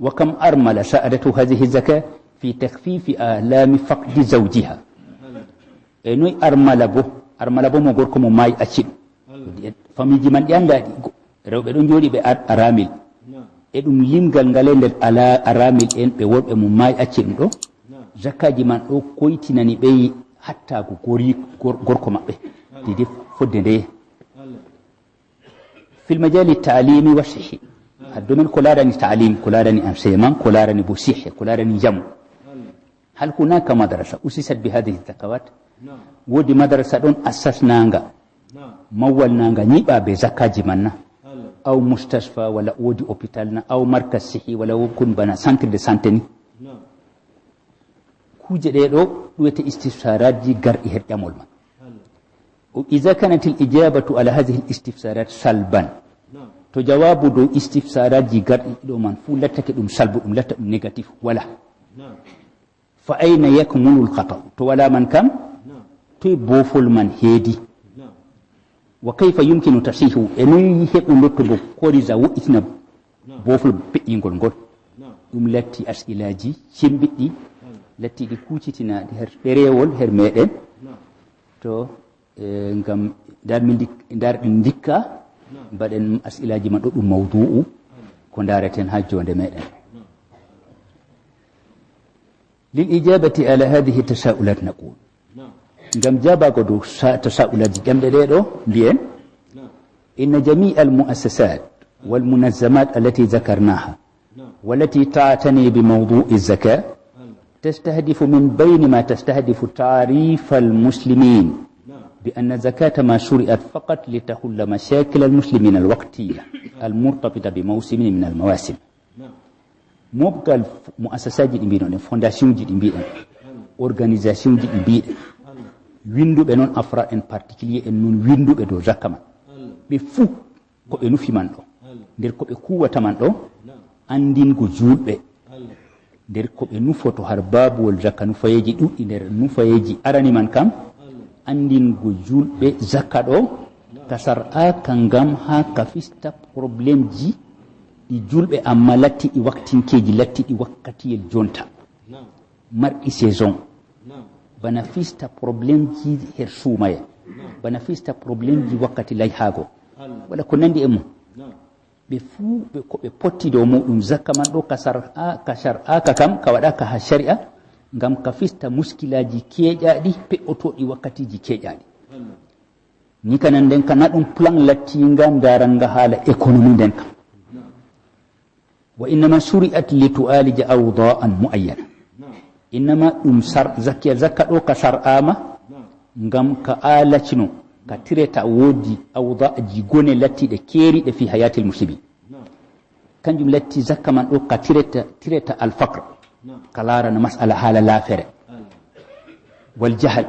Wa kam armala sa'adatu hazihi zaka fi takhfifi alami faqdi zawjiha. E noy armala bo, armala bo mo gorko mo maayi acci ɗum. Famiiji man ɗi anndaa ɗi. Go-, rewɓe ɗon jooɗi ɓe ar-, aramil. E ɗum limgal ngale nder ala-, aramil en ɓe worɓe mo maayi acci ɗum ɗo. Zakkaaji man ɗo koytinani ɓe hattaago gori-, gor-, gorko maɓɓe. Dede fodde ndeye. Fil majali ta'limi wa sihhi. Haa domaine ko laarani ta'lim, ko laarani enseignement, ko laarani bo sihhi, ko laarani njamu. Hal hunaka madrasa usisat bi hadhihi zakawat? Woodi madrasa ɗon assasnanga, mawwalnanga, nyiɓa be zakkaaji man na? Aw mustashfa, wala woodi hôpital na? Aw markaz sihhi, wala wo-, kun bana centre de santé ni? Kuuje ɗe ɗo ɗum wiyete istifsaraji garɗi her ƴamol man. O iza kanat al ijabatu ala hadhihi al istifsarat salban. To jawaabu dow istifsaraji garɗi ɗo man fuu lattake ɗum salbu, ɗum latta ɗum négatif, wala. Fa ayna yakmunu al khata? To wala man kam, toy boofol man heedi? Wa kayfa yumkinu tasihu? E noy heɓu lottugo korija wo'itina boofol peƴƴingol ngol? Ɗum latti as'ilaji cembiɗɗi. Lettiɗi kuucitinaaɗi her ɗereewol her meɗen. To, eh, ngam ndar mi ndik-, ndar ɗin ndikka, mbaɗen as'ilaaji man ɗo ɗum mawdu'u ko ndareten ha jonde meɗen. Lil ijabati ala hadhihi tasa'ulat naqul. Ngam jabago dow sa-, tasa'ulaji ɗemɗe ɗe ɗo, mbiyen, inna jami'al mu'assasat wal munazzamat allati dhakarnaha, والتي تعتني بموضوع الزكاة تستهدف من بين ما تستهدف تعريف المسلمين بأن الزكاة ما شرعت فقط لتحل مشاكل المسلمين الوقتية المرتبطة بموسم من المواسم. Mobgal mu'assasaji ɗi mbiɗon ɗen, fondation ji ɗi mbiɗen, organisation ji ɗi mbiɗen, winduɓe noon afra en particulier en noon winduɓe dow zakka man, ɓe fuu ko ɓe nufi man ɗo, nder ko ɓe kuwata man ɗo, anndingo juulɓe nder ko ɓe nufoto har baabuwol zakka, nufayeeji ɗuɗɗi nder nufayeeji arani man kam, anndingo juulɓe zakka ɗo ka sar'aaka ngam haa ka fista problemji ɗi juulɓe amma latti ɗi waktinkeeji, latti ɗi wakkatiyel jonta, marɗi saison, bana fista problemji her suumayee, bana fista problemji wakkati layhaago, wala ko nandi e mum. Ɓe fuu ɓe ko ɓe potti dow muɗum, zakka man ɗo ka sar'a-, ka sar'aaka kam, ka waɗaaka ha shari'a, ngam ka fista muskilaaji keeƴaaɗi, pe'otooɗi wakkatiiji keeƴaaɗi. Ni kanan nden ka na ɗum plan lattiinga ndaaranga haala économie nden kam. Wa innama shuri'at li tu'alija awda'an muayyana. Innama ɗum sar-, zakkiya zakka ɗo ka sar'aama ngam ka aalacino, ka tireta woodi awda'aji gone lattiiɗe keeriiɗe fi hayatil muslimin. Kanjum latti zakka man ɗo ka tireta, tireta alfaqr, ka laarana mas'ala haala laafere. Wal jahal,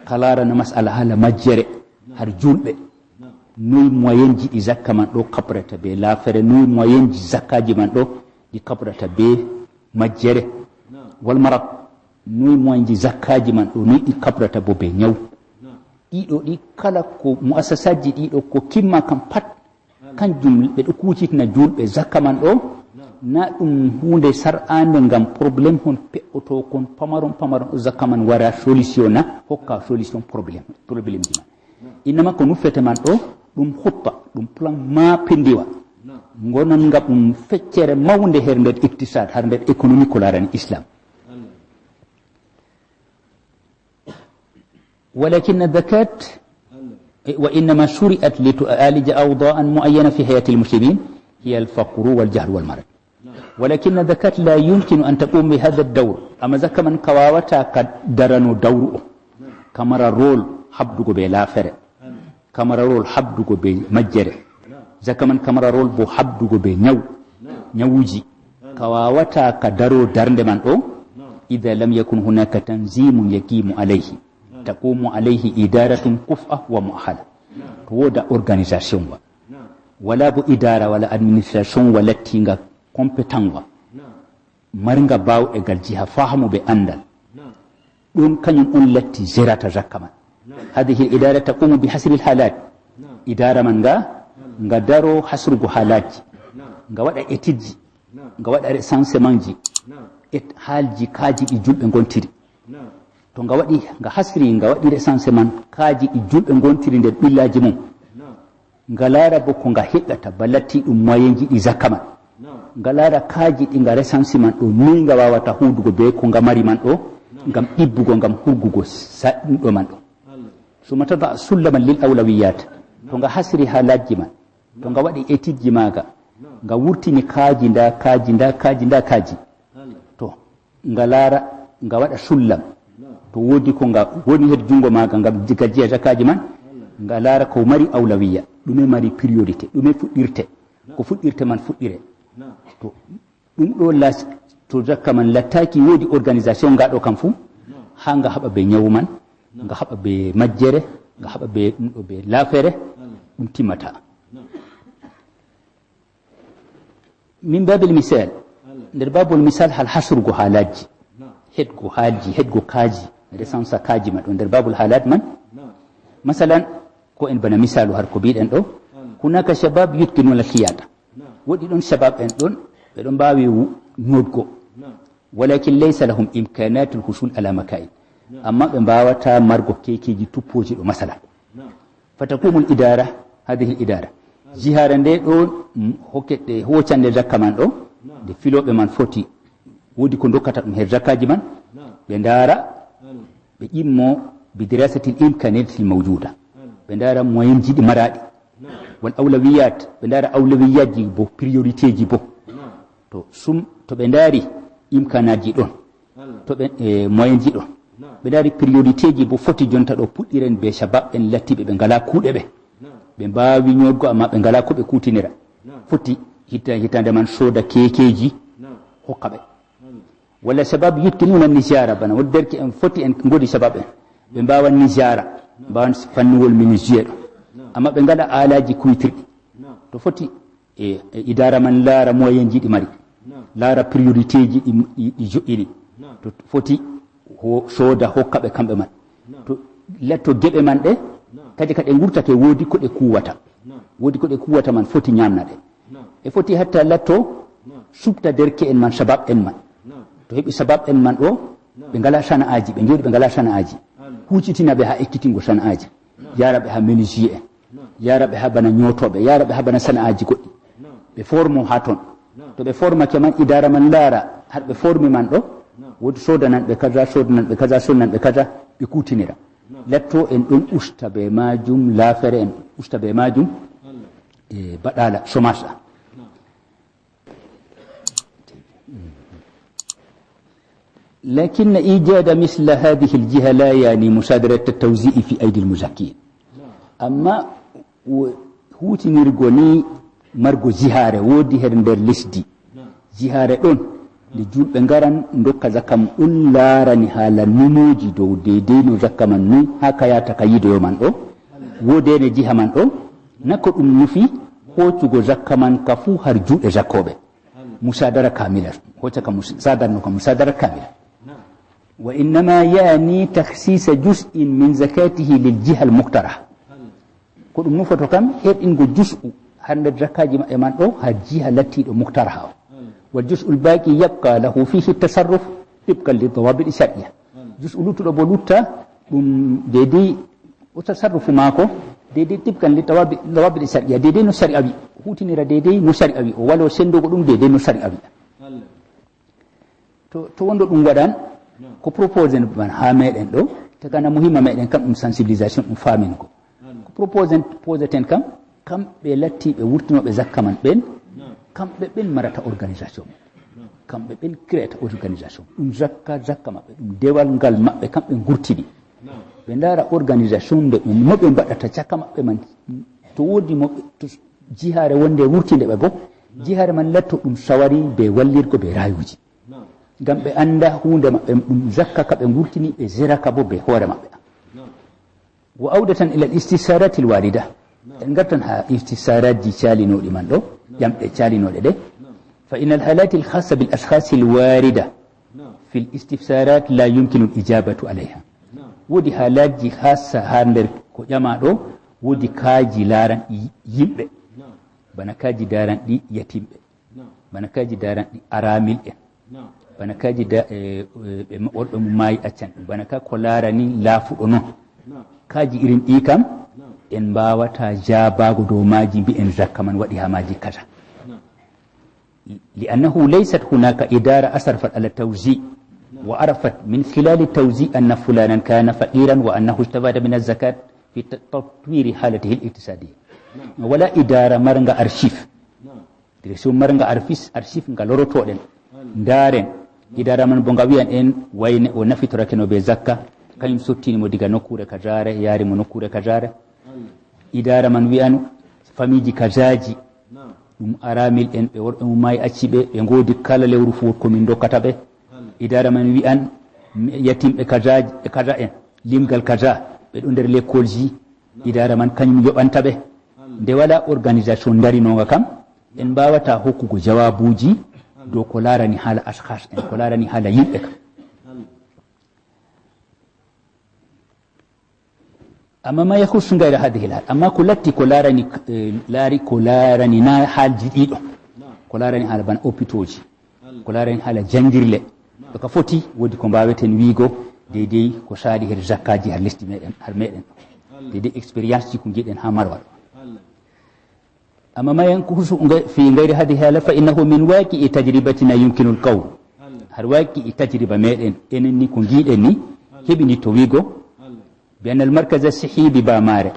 ka laarana mas'ala haala majjere, har juulɓe. Noy moyenji ɗi zakka man ɗo kabrata be laafere, noy moyenji zakkaji man ɗo ɗi kabrata be majjere. Wal marad, noy moyenji zakkaji man ɗo, noy ɗi kabrata bo be nyaw. Ɗiɗo ɗi kala ko mu'assasaji ɗiɗo ko kimma kam pat, kanjum ɓe ɗo kuucitina juulɓe zakka man ɗo, na ɗum huunde sar'aande ngam problème hon pe'otookon pamaron pamaron ɗo zakka man wara solution na hokka solution problème, problemji man. Innama ko nufete man ɗo ɗum hutta, ɗum plan maapindiwa. Ngonan nga ɗum feccere mawnde her nder iktisad, har nder économie ko laarani Islam. ولكن الزكاة، وإنما شرعت لتعالج أوضاعا معينة في حياة المسلمين، هي الفقر والجهل والمرض. ولكن الزكاة لا يمكن أن تقوم بهذا الدور. Amma zakka man ka waawataa ka darano dawru o. Ka mara rôle haɓdugo be laafere. Ka mara rôle haɓdugo be majjere. Zakka man ka mara rôle bo haɓdugo be nyaw, nyawuji. Ka waawataa ka daro darnde man ɗo, إذا لم يكن هناك تنظيم يقوم عليه، تقوم عليه إدارة كفءة ومؤهلة. To wooda organisation wa, wala bo idara wala administration wa lattinga compétent wa, marnga bawɗe gal jiha fahamu be andal. Ɗum kañum on latti zerata zakka man. هذه الإدارة تقوم بحصر الحالات. Idara man nga, nga daro hasrugo halaji, nga waɗa etidji, nga waɗa recensement ji, et haalji kaaji ɗi julɓe ngontiri. To nga waɗi, nga hasri, nga waɗi recensement kaaji ɗi julɓe ngontiri nder ɓillaji mum. Nga laara bo ko nga heɓata ba latti ɗum moyenji ɗi zakka man. Nga laara kaaji ɗi nga recensement ɗo, noy nga wawata hudugo be ko nga mari man ɗo, ngam ɗibbugo, ngam hurgugo sa-, ɗum ɗo man ɗo. Summa tada'a sullaman lil awlawiyat. To nga hasri halaji man, to nga waɗi etidji maaga, nga wurtini kaaji, nda kaaji, nda kaaji, nda kaaji. To nga laara, nga waɗa sullam. To woodi ko nga woni her jungo maaga, nga gajiya zakkaji man, nga laara ko mari awlawiya, ɗume mari priorité, ɗume fuɗɗirte, ko fuɗɗirte man fuɗɗire. To ɗum ɗo las-, to zakka man lattaaki, woodi organisation nga ɗo kam fu, haa nga haɓa be nyawu man, nga haɓa be majjere, nga haɓa be ɗum ɗo be laafere, ɗum timmata. Min babil misal, nder babol misal hal hasrugo halaji, heɗgo haalji, heɗgo kaaji, recensa kaaji man ɗo nder babol halat man. Masalan, ko en bana misalu har ko mbiɗen ɗo, hunaka shabab yutqinuna al-khiyata. Woɗɗi ɗon shabab en ɗon, ɓe ɗon mbaawi wu-, nyootgo. ولكن ليس لهم إمكانات الحصول على مكائن. Amma ɓe mbaawata margo keekeeji tuppooji ɗo, masala. فتقوم الإدارة، هذه الإدارة. Jihaare nde ɗo, mm, hokke-, ɗe hoocande zakka man ɗo, nde filooɓe man foti, woodi ko dokkata ɗum her zakkaaji man, ɓe ndaara, ɓe ƴimmo بدراسة الإمكانيات الموجودة. Ɓe ndaara moyenji ɗi maraaɗi. والأولويات، ɓe ndaara awlawiyaaji bo, priorité ji bo. To sum, to ɓe ndaari imkanaaji ɗon, to ɓe, e, moyenji ɗon, ɓe ndaari priorité ji bo foti jonta ɗo puɗɗiren be shabab en lattiɓe ɓe ngalaa kuuɗe ɓe. Ɓe mbaawi ñootgo amma ɓe ngalaa ko ɓe kuutinira. Foti hita-, hitaande man sooda keekeeji hokka ɓe. Walla shabab yutkinuna nijara, bana woodi derke en foti en ngoodi shabab en. Ɓe mbaawa nijara, mbaawan fannuwol menuisier ɗo. Amma ɓe ngalaa aalaaji kuytirɗi. To foti e, e idaara man laara moyenji ɗi mari. Laara priorité ji ɗi, ɗi, ɗi jo'ini. To foti ho-, sooda hokka ɓe kamɓe man. To latto geɓe man ɗe, kadi kadi ngurtake woodi ko ɗe kuwata. Woodi ko ɗe kuwata man foti ñaamna ɗe. E foti hatta latto suɓta derke en man, shabab en man. To heɓi shabab en man ɗo, ɓe ngalaa sana'aaji, ɓe njooɗi ɓe ngalaa sana'aaji. Huucitina ɓe haa ekkitingo sana'aaji. Yaara ɓe haa menuisier en. Yaara ɓe haa bana ñootooɓe, yaara ɓe haa bana sana'aaji goɗɗi. Ɓe formo haa ton. To ɓe formake man, idaara man laara har ɓe formi man ɗo, woodi soodanan ɓe kaza, soodanan ɓe kaza, soodanan ɓe kaza, ɓe kuutinira. Latto en ɗon usta be maajum, laafere en usta be maajum, e baɗaala, chômage a. لكن إيجاد مثل هذه الجهة لا يعني مصادرة التوزيع في أيدي المزكين. Amma wo-, huutinirgo ni margo jihaare woodi her nder lesdi. Jihaare ɗon nde julɓe ngaran ndokka zakka mum ɗon laarani haala numooji dow deydey no zakka man nun haa ka yahata ka yiidoyo man ɗo. Woodene jiha man ɗo, na ko ɗum nufi hoocugo zakka man ka fuu har juuɗe zakkooɓe. Musadara kamila. Hooca ka mus-, sadarno ka musadara kamila. وإنما يعني تخصيص جزء من زكاته للجهة المقترحة. Ko ɗum nufoto kam, herɗingo jus'u har nder zakkaaji maɓɓe man ɗo, haa jiha lattiiɗo muktaraha o. والجزء الباقي يبقى له فيه التصرف طبقا للضوابط الشرعية. Jus'u luttuɗo bo lutta, ɗum deydey o tasarrufu maako, deydey tibkan li tawabi-, dawabiɗi sariya, deydey no sariya wi. Huutinira deydey no sariya wi. O walo senndugo ɗum deydey no sariya wi. To, to wonɗo ɗum waɗan, ko proposé man haa meɗen ɗo, tagana muhimma meɗen kam ɗum sensibilisation, ɗum faamingo. Ko proposé, poseten kam, kamɓe lattiiɓe wurtinooɓe zakka man ɓen, kamɓe ɓen marata organisation. Kamɓe ɓen créata organisation. Ɗum zakka, zakka maɓɓe, ɗum dewal ngal maɓɓe, kamɓe ngurtini. Ɓe ndaara organisation nde ɓe, no ɓe mbaɗata caka maɓɓe man. To woodi mo ɓe, to jihaare wonde wurtinde ɓe bo, jihaare man latto ɗum sawari be wallirgo be rayuuji. Ngam ɓe annda huunde maɓɓe, ɗum zakka ka ɓe ngurtini, ɓe zeraka bo be hoore maɓɓe. وعودة إلى الاستفسارات الواردة. En ngartan haa istifsaraaji caalinooɗi man ɗo, ƴamɗe caalinooɗe ɗe. فإن الحالات الخاصة بالأشخاص الواردة في الاستفسارات لا يمكن الإجابة عليها. Woodi haalaaji khassa haa nder ko ƴamaa ɗo, woodi kaaji laaranɗi yimɓe. Bana kaaji daaranɗi yatimɓe. Bana kaaji daaranɗi aramil en. Bana kaaji da-, e, e, ɓe ma-, worɓe mum maayi accan ɗum. Bana ka ko laarani laafuɗo non. Kaaji irin ɗi kam, en mbaawata jaabaago dow maaji, mbi'en zakka man waɗi haa maaji kaza. لأنه ليست هناك إدارة أشرفت على التوزيع وعرفت من خلال التوزيع أن فلانا كان فقيرا وأنه استفاد من الزكاة في تطوير حالته الاقتصادية. Walaa idaara marnga archive. Direction marnga arfis-, archive nga lorotooɗen. Ndaaren, idaara man bo nga wi'an en wayne o nafitorake no be zakka, kañum sottini mo diga nokkuure kazaare, yaari mo nokkuure kazaare. Idaara man wi'an famiiji kazaaji, ɗum aramil en, ɓe worɓe mum maayi acci ɓe, ɓe ngoodi kala lewru fuu ko min dokkata ɓe. Idaara man wi'an yatimɓe kazaaji, e kaza en, limgal kaza, ɓe ɗo nder lekkolji, idaara man kañum yoɓanta ɓe. Nde walaa organisation darinoonga kam, en mbaawata hokkugo jawaabuuji dow ko laarani haala ashkhas en, ko laarani haala yimɓe kam. Amma ma yakhussu ghayra hadhihi al-hal. Amma ko latti ko laarani, eh, laari ko laarani na haalji ɗiɗo. Ko laarani haala bana opitooji. Ko laarani haala janngirle. To ka foti, woodi ko mbaaweten wiigo, deydey ko saaɗi her zakkaaji har lesdi meɗen, har meɗen. Deydey expérience ji ko ngiɗen haa marwa ɗo. Amma ma yankusu fi gayri hadi hala fa innahu min waqi tajribatina yumkinu al qawl. Har waqi tajriba meɗen, enen ni ko ngiɗen ni, heɓini to wiigo, bi anna al markaz as sihi bi Bamare.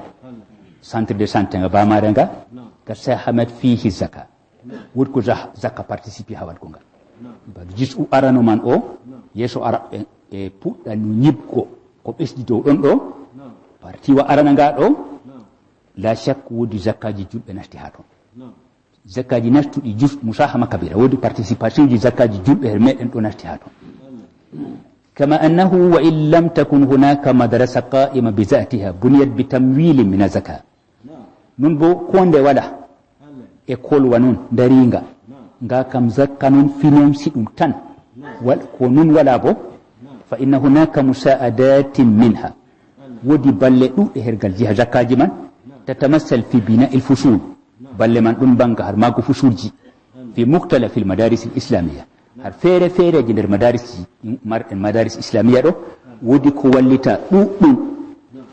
Centre de santé nga Bamare nga, ka sahamat fihi zaka. Woodi ko za-, zakka participe haa waɗgo ngal. Ba jus u arano man o, yeeso ara e, e puɗɗa no ñibgo ko ɓesdi dow ɗon ɗo, parti wa arana nga ɗo, la shak woodi zakkaaji julɓe nasti haa ton. Zakkaaji nastuɗi jus musahama kabira, woodi participation ji zakkaaji julɓe her meɗen ɗo nasti haa ton. Kama annahu wa in lam takun hunaka madrasa qa'ima bi zatiha buniyat bi tamwilin min zaka. Non bo ko nde wala e kolwa non dariinga, nga kam zakka non finansi ɗum tan, wal-, ko non wala bo, fa inna hunaka musa'adatin minha. Woodi balle ɗuɗɗe hergal jiha zakkaaji man, tatamassal fi bina il fusul. Balle man ɗum banga har maago fusulji. Fi mukhtalafil madaris al islamiyya. Har feere feereeji nder madaris, mar-, en madaris islamiya ɗo, woodi ko wallita ɗuɗɗum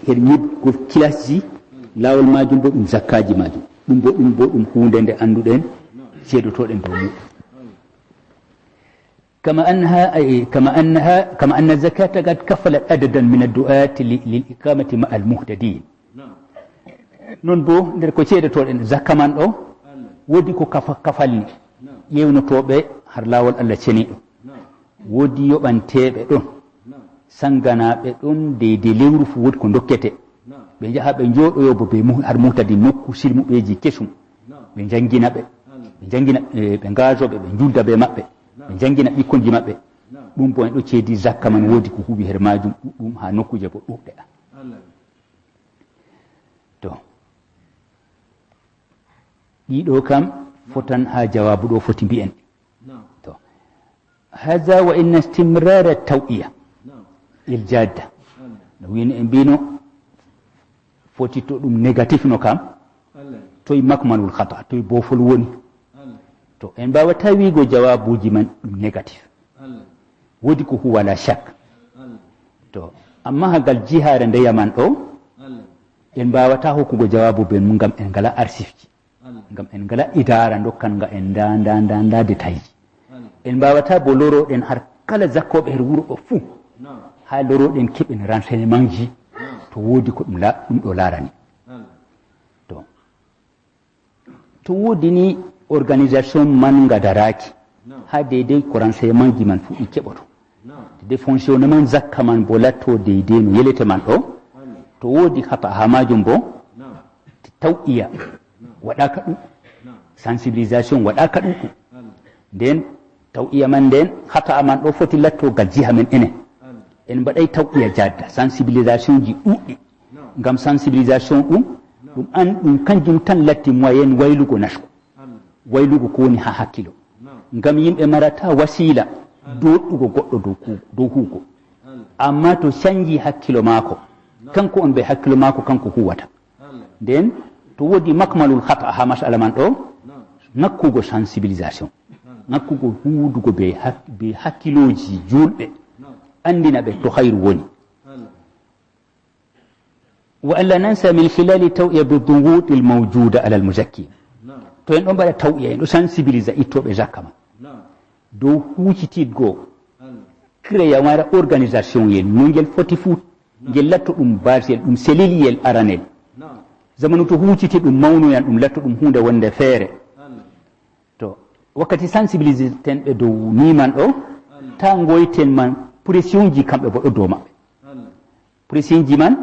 her ñibgol kilasji, laawol maajum bo ɗum zakkaaji maajum. Ɗum bo, ɗum bo ɗum huunde nde annduɗen, ceedotooɗen dow muɗum. Kama annaha, ay, kama annaha, kama anna zakata qad kafalat adadan min addu'ati li, lil iqamati ma al muhtadin. Non bo nder ko ceedotooɗen zakka man ɗo, woodi ko kafa-, kafalni ƴeewnotooɓe har laawol Allah ceniiɗo. Woodi yoɓanteeɓe ɗon, sannganaaɓe ɗon deydey lewru fu woodi ko dokkete. Ɓe njaha ɓe njooɗoyoo bo be mu-, har muhtadi nokku silmuɓeeji kesum. Ɓe njanngina ɓe, ɓe njanngina, eh, ɓe ngaazoo ɓe, ɓe njulda be maɓɓe, ɓe njanngina ɓikkonji maɓɓe. Ɗum bo en ɗo ceedi zakka man woodi ko huuwi her maajum ɗuɗɗum haa nokkuuje bo ɗuuɗɗe. To. Ɗiɗo kam fotan haa jawaabu ɗo foti mbi'en. To. Haza wa inna istimrara tawiya il jadda. No wini en mbino foti to ɗum négatif no kam. Toy makmanul khata, toy bofol woni. To en mbawata wiigo jawaabuji man ɗum négatif. Woodi ko huwa la shak. To amma hagal jihaare ndeya man ɗo, en mbawata hokkugo jawaabu ben mum ngam en ngala arsifji. Ngam en ngala idaara dokkan nga en nda, nda, nda, nda détailji. En mbawata bo loroɗen har kala zakkooɓe her wuro ɗo fuu. Haa loroɗen keɓen renseignementji to woodi ko ɗum la-, ɗum ɗo laarani. To. To woodi ni organisation man nga daraaki, haa deydey ko renseignementji man fuu ɗi keɓoto. Deydey fonctionnement zakka man bo latto deydey no yelete man ɗo. To woodi khata haa maajum bo, tawiya waɗaaka ɗum, sensibilisation waɗaaka ɗum. Nden tawiya man nden, khata man ɗo foti latto gal jiha men enen. En mbaɗay tawiya jadda, sensibilisationji ɗuɗɗi. Ngam sensibilisation ɗum, ɗum an, ɗum kanjum tan latti moyen waylugo nasku. Waylugo ko woni haa hakkilo. Ngam yimɓe marata wasiila doɗɗugo goɗɗo dow ku-, dow huugo. Amma to canji hakkilo maako, kanko on be hakkilo maako kanko huwata. Nden to woodi makmalul khata haa masala man ɗo, ŋakkugo sensibilisation, ŋakkugo huudugo be hak-, be hakkilooji juulɓe, anndina ɓe to hayru woni. Wa alla nansa min khilali tawiya bi duguti al mawjuda ala al muzakki. To en ɗon mbaɗa tawiya, en ɗo sensibilisa ittooɓe zakka man dow huucititgo, créa wara organisation yel, no ngel foti fuu, ngel latto ɗum basel, ɗum seliliyel aranel. Zamanu to huuciti ɗum mawnoyan, ɗum latto ɗum huunde wonde feere. To wakkati sensibilisiten ɓe dow ni man ɗo, ta ngoyten man pressionji kamɓe bo ɗo dow maɓɓe. Pressionji man,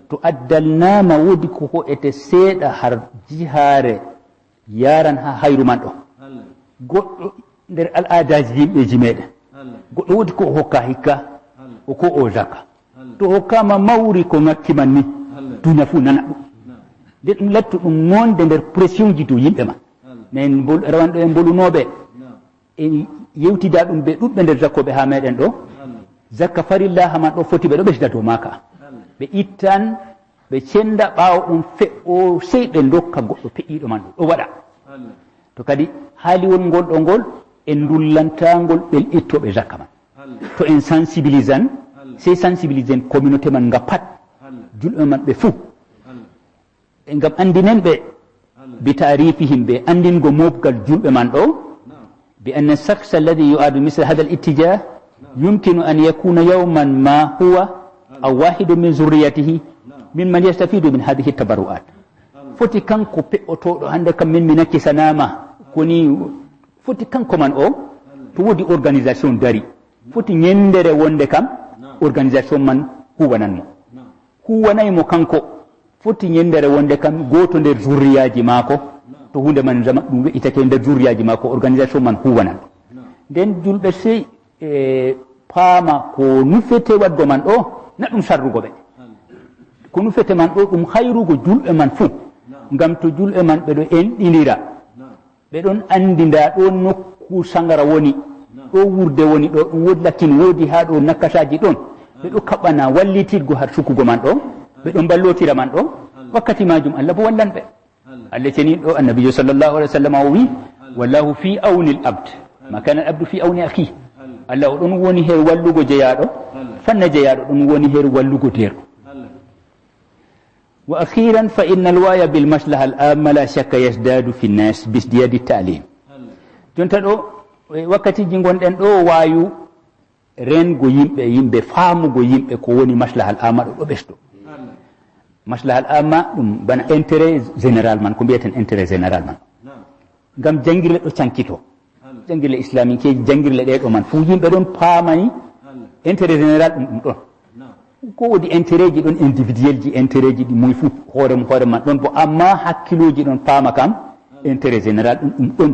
to addalnaama woodi ko ho'ete seeɗa har jihaare yaran haa hayru man ɗo. Goɗɗo nder al'aadaaji yimɓeeji meɗen, goɗɗo woodi ko o hokka hikka, o ko o zakka. To hokkaama mawri ko ŋakki man ni, duniya fuu nana ɗum. Nde ɗum lattu ɗum wonde nder pressionji dow yimɓe man. Men mbol-, rawanɗo en mbolunooɓe, en yewtida ɗum be ɗuɗɓe nder zakkooɓe haa meɗen ɗo. Zakka farilla haa man ɗo foti ɓe ɗo ɓesda dow maaka. Ɓe ittan, ɓe cenda ɓaawo ɗum fe'o, sey ɓe ndokka goɗɗo peƴiiɗo man ɗo, ɗo waɗa. To kadi haaliwol ngol ɗo ngol, en ndullanta ngol ɓen ittooɓe zakka man. To en sensibilisan, sey sensibilisen communauté man nga pat, julɓe man ɓe fuu. E ngam anndinen ɓe, bi ta'rifihim, ɓe anndingo mooɓgal julɓe man ɗo, bi anna shakhs alladhi yu'adu misl hadha al-ittijah yumkinu an yakuna yawman ma huwa aw wahidun min zurriyatihi mimman yastafidu min hadhihi tabarru'at. Foti kanko pe'otooɗo hannde kam min mi nakkisanaama, koni foti kanko man o, to woodi organisation dari, foti ñenndere wonde kam organisation man huwanan mo. Huwanay mo kanko, foti ñenndere wonde kam gooto nder zurriyaaji maako, to huunde man zama ɗum we'itake nder zurriyaaji maako, organisation man huwanan. Nden julɓe sey e paama ko nufete waɗgo man ɗo, na ɗum sarrugo ɓe. Ko nufete man ɗo ɗum hayrugo julɓe man fuu, ngam to julɓe man ɓe ɗo enɗindira, ɓe ɗon anndi ndaa ɗo nokku sangara woni, ɗo wurde woni, ɗo ɗum woodi lakin, woodi haa ɗo nakasaaji ɗon, ɓe ɗo kaɓana wallititgo har sukugo man ɗo, ɓe ɗon mballotira man ɗo, wakkati maajum Allah bo wallan ɓe. Allah ceniiɗo, Annabiijo sallallahu alaihi wasallam o wi, "Wallahu fi auni al-abd, ma kana al-abdu fi auni akhi." Allah o ɗon woni her wallugo jeyaaɗo, fanna jeyaaɗo ɗon woni her wallugo deerɗo. Wa akhiran fa inna al-wa'ya bil maslaha al-amma la shakka yazdadu fi an-nas bi izdiyadi at-ta'lim. Jonta ɗo, e wakkatiji ngonɗen ɗo, waayu rengo yimɓe, yimɓe faamugo yimɓe ko woni maslahal amma ɗo, ɗo ɓesdo. Maslahal amma ɗum bana intérêt général man, ko mbiyaten intérêt général man. Ngam jangirle ɗo cankito. Jangirle islaminkeji, jangirle ɗe ɗo man fuu yimɓe ɗon paamani intérêt général ɗum, ɗum ɗon. Ko woodi intérêt ji ɗon individuel ji, intérêt ji ɗi moy fuu hoore mum, hoore man ɗon bo, amma hakkiloji ɗon paama kam intérêt général ɗum, ɗum ɗon.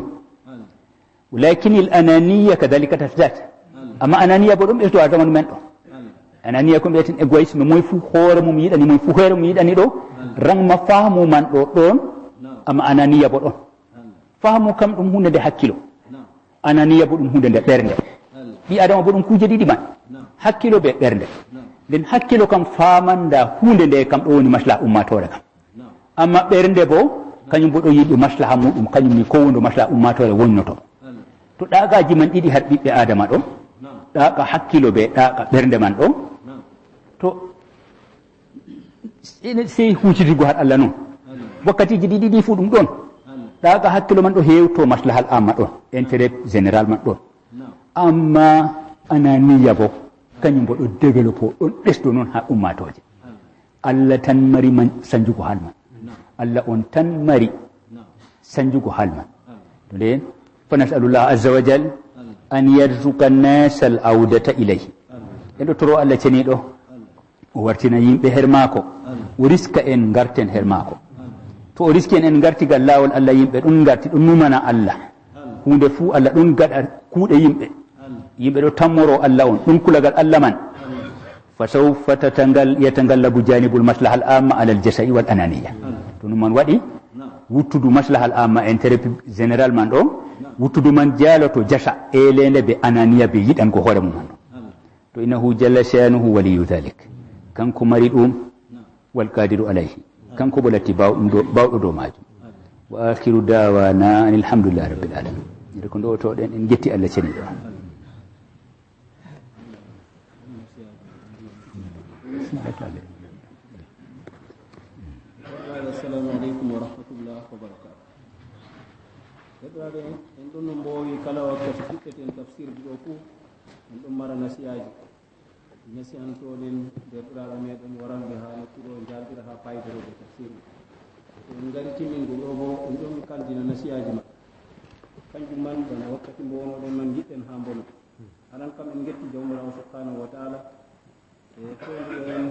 Lakin al ananiya kadhalika tazdad. Amma ananiya bo ɗon ɓesdo ha zamanu men ɗo. Ananiya ko mbiyaten égoïsme, moy fuu hoore mum yiɗani, moy fuu hoore mum yiɗani ɗo. Rangma faamu man ɗo ɗon, amma ananiya bo ɗon. Faamu kam ɗum huunde nde hakkilo. Ananiya bo ɗum huunde nde ɓernde. Ɓii Adama bo ɗum kuuje ɗiɗi man. Hakkilo be ɓernde. Nden hakkilo kam faaman nda huunde nde kam ɗo woni maslaha ummaatoore kam. Amma ɓernde bo, kanyum bo ɗo yiɗi maslaha muɗum, kanyum ni ko wondo maslaha ummaatoore wonnoto. To ɗaagaaji man ɗiɗi har ɓiɓɓe Adama ɗo, ɗaaga hakkilo be ɗaaga ɓernde man ɗo, to ene sey huucitirgo har Allah non. Wakkatiji ɗi ɗiɗi fu ɗum ɗon. Ɗaaga hakkilo man ɗo hewto maslahal amma ɗon, intérêt général man ɗon. Amma ananiya bo, kanyum bo ɗo développé, ɗon ɓesdo non ha ummatooje. Allah tan mari man sanjugo hal man. Allah on tan mari sanjugo hal man. To nden, fa nas'alullah azza wa jal an yarzuqa an-nasa al-awdata ilayhi. En ɗo toro Allah ceniiɗo, o wartina yimɓe her maako, o riska en ngarten her maako. To o riski en, en ngarti gal laawol Allah, yimɓe ɗon ngarti, ɗon numana Allah. Huunde fuu Allah ɗon gaɗa kuuɗe yimɓe. Yimɓe ɗo tammoro Allah on, ɗon kulagal Allah man. Fa sawfa tatangal-, yatagallabu janibul maslahal amma alal jasa'i wal ananiya. To ɗum man waɗi, wuttudu maslahal amma, intérêt général man ɗo, wuttudu man jaaloto jasa, elende be ananiya, be yiɗango hoore mum man ɗo. To innahu jalla shanuhu waliyu dhalik. Kanko mari ɗum, wal qadiru alayhi. Kanko bo latti bawɗum do-, bawɗo dow majum. Wa akhiru dawana anil hamdulillahi rabbil alamin. Ede ko ndowotoɗen, en jetti Allah ceniɗo. Assalamu alaikum wa rahmatullahi wa barakatuh. Heɗɗaaɓe, en ɗon no mboowi kala wakkati fuɗɗeten tafsirji ɗo fuu, en ɗon mara nasiyaaji. Nasiyantoɗen deerɗiraaɓe meɗen waranɓe haa nokku ɗo, njaltira haa paydorooɓe tafsir. To en ngari timmingo ɗo bo, en ɗon kaldina nasiyaaji maɓɓe. Kanjum man, bana wakkati mboonoɗen man, ngiɗɗen haa mbona. Aran kam en ngetti Jawmiraawo subhanahu wa ta'ala, e foonduɗo en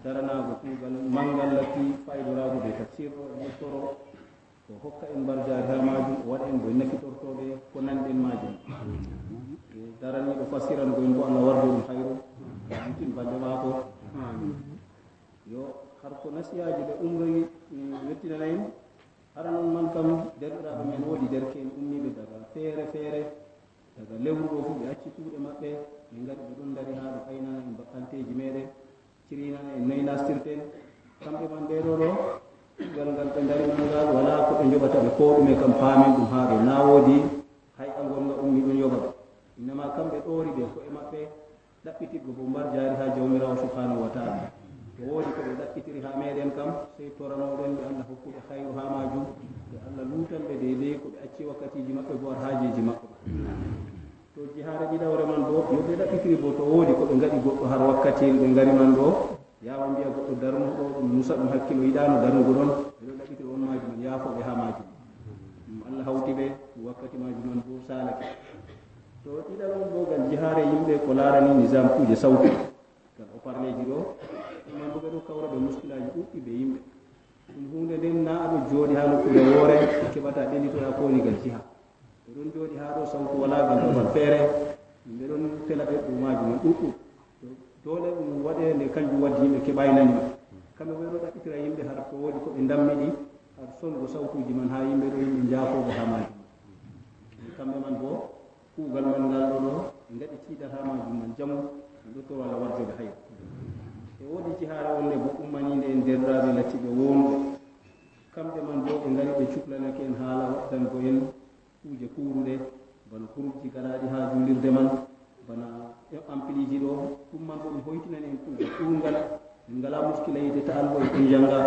daranaago kuugal manngal latti faydoraago be tafsir ɗo, en ɗon toro o hokka en mbarjaari haa maajum, o waɗa en bo en nafitortooɓe ko nanɗen maajum. E daraniiɗo fassirango en bo, Allah warjo ɗum hayru, o yurtin balɗe maako. Yo, har ko nasiyaaji ɓe umroyi, mi wettinana en. Hara non man kam, deerɗiraaɓe men woodi derke'en ummiiɓe daga feere feere, daga lewru ɗo fuu ɓe acci kuuɗe maɓɓe, ɓe ngari ɓe ɗon dari haa ɗo aynana en baɗɗanteeji meɗen. Cirinana en noy nastirten kamɓe man ɓe ɗo ɗo, kuugal ngal ɓe ndari man ngal, walaa ko ɓe njoɓata ɓe, ko ɗume kam paamen ɗum haa ɗo, na woodi hay a ngonga ummi ɗum yoɓa ɓe. Innama kamɓe ɗoori ɓe ko'e maɓɓe, ɗaɓɓitirgo bo mbar jaari haa Jawmiraawo Subhaanahu wa Ta'aala. To woodi ko ɓe ɗaɓɓitiri haa meeɗen kam, sey toranoɗen ɓe Allah hokkuɓe hayru haa maajum, ɓe Allah luutan ɓe deydey ko ɓe acci wakkatiiji maɓɓe bo har haajeeji maɓɓe. To jihaare ɗiɗawre man bo, yo ɓe ɗaɓɓitiri bo to woodi ko ɓe ngaɗi goɗɗo har wakkatiyel ɓe ngari man ɗo, yaawa mbi'a goɗɗo darnu ɗo, ɗum nusa ɗum hakkilo yiɗaano darnugo ɗon, ɓe ɗo ɗaɓɓitiri on maajum man, yaafo ɓe haa maajum. Ɗum Allah hawti ɓe, wakkati maajum man bo saalake. To ɗiɗawol bo gal jihaare yimɓe ko laarani nizaam kuuje sawtu, gal haut-parleurji ɗo, ɗum man bo ɓe ɗo kawra ɓe muskilaaji ɗuɗɗi be yimɓe. Ɗum huunde nden na a ɗo jooɗi haa nokkuure woore, a keɓata ɓellitoɗa ko woni gal jiha. Ɓe ɗon jooɗi haa ɗo sawtu walaa gal babal feere, yimɓe ɗon fela ɓe dow maajum man ɗuɗɗum. To doole ɗum waɗe nde kanjum waddi yimɓe keɓaay nani ma. Kamɓe bo ɓe ɗo ɗaɓɓitira yimɓe har to woodi ko ɓe ndammiɗi, har songo sawtuuji man haa yimɓe ɗo yimɓe njaafooɓe haa maajum. Kamɓe man bo kuugal man ngal ɗo ɗo, ɓe ngaɗi tiiɗal haa maajum man jamu, ɗum ɗo toro Allah warjo ɓe hayru. E woodi jihaare wonde bo ummaniinde en deerɗiraaɓe lattiiɓe woonɓe. Kamɓe man bo ɓe ngari ɓe cuklanake en haala waɗdango en kuuje kuuruɗe, bana kurubji gaɗaaɗi haa juulirde man, bana ampliiji ɗo, ɗum man bo ɗum hoytinani en kuugal ɗuungal. Min ngalaa muskila yiite ta'al bo en ɗon njannga.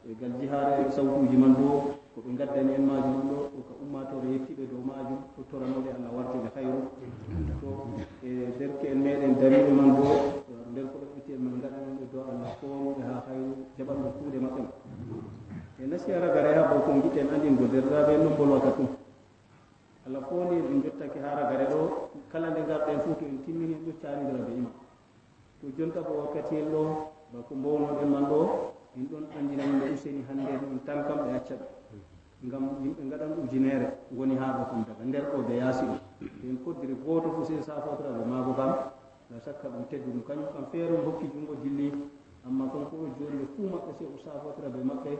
E gal jihaare sawtuuji man bo, ko ɓe ngaddani en maajum man ɗo, ɗo ka ummaatoore yettiiɓe dow maajum, ɗo toranooɓe Allah warjo ɓe hayru. To e derke'en meeɗen dariiɓe man bo, nder ko ɗaɓɓiti en man ngaɗanan ɓe do'a Allah foonooɓe haa hayru, jaɓanɓe kuuɗe maɓɓe man. E nasiya ragare haa bo ko ngiɗɗen anndingo deerɗiraaɓe en ɗon bolwa ka tum. Allah fooni en, en jottake haa ragare ɗo, kala nde ngarɗen fuu to en timmini en ɗo caanidira be iman. To jonta bo wakkatiyel ɗo, bako mbownoɗen man ɗo, en ɗon anndina yimɓe useni hannde en tan kam ɓe acca ɗum. Ngam yimɓe ngaɗan ujineere woni haa ɗo kam daga nder ɗo be yaasi ɗo. To en koddiri gooto fuu sey safotira be maago kam, la sakka ɗum tedduɗum. Kanjum kam feere on hokki junngo dilli, ammaa kanko o jooɗi ɓe fuu maɓɓe sey o safotira be maɓɓe.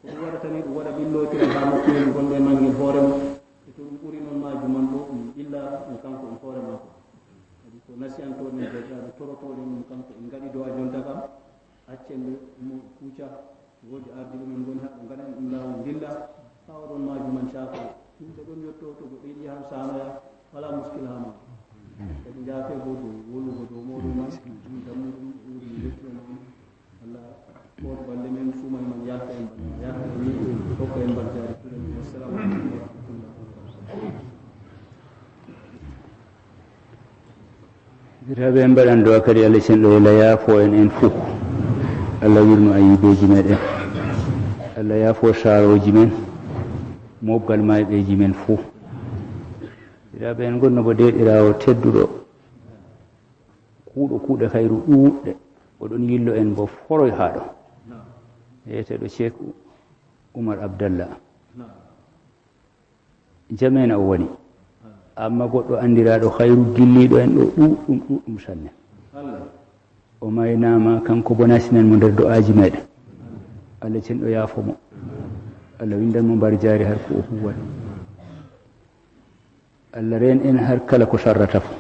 Ko ɗum waɗata ni ɗum waɗa ɓillootiral haa nokkuure ngonɗe nangel hoore mum. E to ɗum ɓuri non maajum man ɗo ɗum ɓilla ɗum kanko e hoore maako. Kadi ko nasiyantoɗen deerɗiraaɓe torotoɗen ɗum kanko en ngaɗi do'a jonta kam. Accen ɓe mo kuuca. Woodi ardiiɓe men ngoni haa ɓe ngaɗan ɗum laawol ndilla. Haa oɗon maajum man caako. Yimɓe ɗon yotto to goɗɗo yiɗi yahan saanoya. Walaa muskila haa maajum. Kadi njaafe bo dow wolugo dow mooɗon man. Ɗum dammuɗum ɗum yottuɓe non. Allah, on balɗe men, suumal man, yaafa en balɗe, yaafa en ni, hokka en balɗe jaari. Wassalamu aleykum wa rahmatullahi wa barakatuh. Jiraaɓe, en mbaɗan do'a kadi, Allah cenɗo Allah yaafo en, en fuu. Allah wirno ayibeeji meɗen. Allah yaafo saarooji men, mooɓgal maayɓeeji men fuu. Jiraaɓe, en ngonno bo deeɗiraawo tedduɗo. Kuuɗo kuuɗe hayru ɗuuɗɗe, oɗon yillo en bo foroy haa ɗo. Wiyeteeɗo Cheikh Umar Abdallah. Jamena o woni. Amma goɗɗo anndiraaɗo hayru gilliiɗo en ɗo ɗuuɗɗum, ɗuuɗɗum sanne. O maynaama, kanko bo nasinan mo nder do'aaji meɗen. Allah cenɗo yaafo mo. Allah windan mo mbar jaari har ko o huwata. Allah reen en har kala ko sarrata fuu.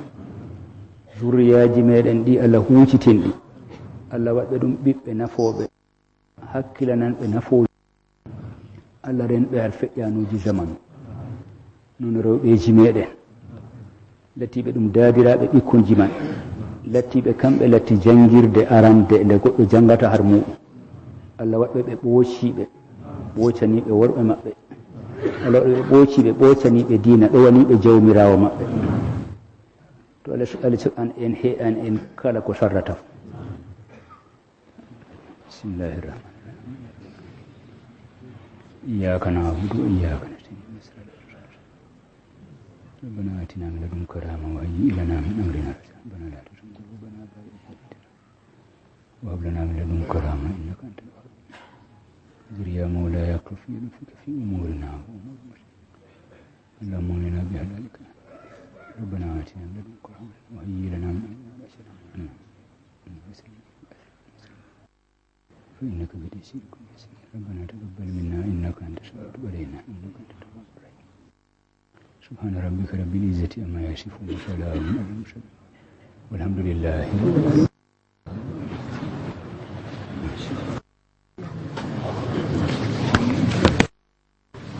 Zurriyaaji meɗen ɗi Allah huucitin ɗi. Allah waɗɓe ɗum ɓiɓɓe nafooɓe, hakkilananɓe nafooji. Allah reen ɓe har feƴƴanuuji zamanu. Nono rewɓeeji meɗen. Lattiiɓe ɗum daabiraaɓe ɓikkonji man. Lattiiɓe kamɓe latti janngirde arande nde goɗɗo janngata har muuɗum. Allah waɗɓe ɓe ɓoociiɓe, ɓoocaniiɓe worɓe maɓɓe. Allah waɗɓe ɓe ɓoociiɓe, ɓoocaniiɓe diina, ɗowaniiɓe Jawmiraawo maɓɓe. To Allah su-, Allah su-, an en he an en kala ko sarrata. Bismillahir rahmanir rahim. Iyyaka na'budu wa iyyaka nasta'in. ربنا آتنا من لدنك رحمة وهيئ لنا من أمرنا رشدا. ربنا لا تزغ قلوبنا بعد إذ هديتنا وهب لنا من لدنك رحمة إنك أنت الوهاب. انظر يا مولاي اكشف لطفك في أمورنا وأمور المسلمين. اللهم أغننا بحلالك. ربنا آتنا من لدنك رحمة وهيئ لنا من أمرنا رشدا. فإنك بتيسير كل يسير. ربنا تقبل منا إنك أنت السميع العليم. وتب علينا إنك أنت التواب الرحيم. سبحان ربك رب العزة عما يصفون وسلام على المرسلين والحمد لله رب العالمين.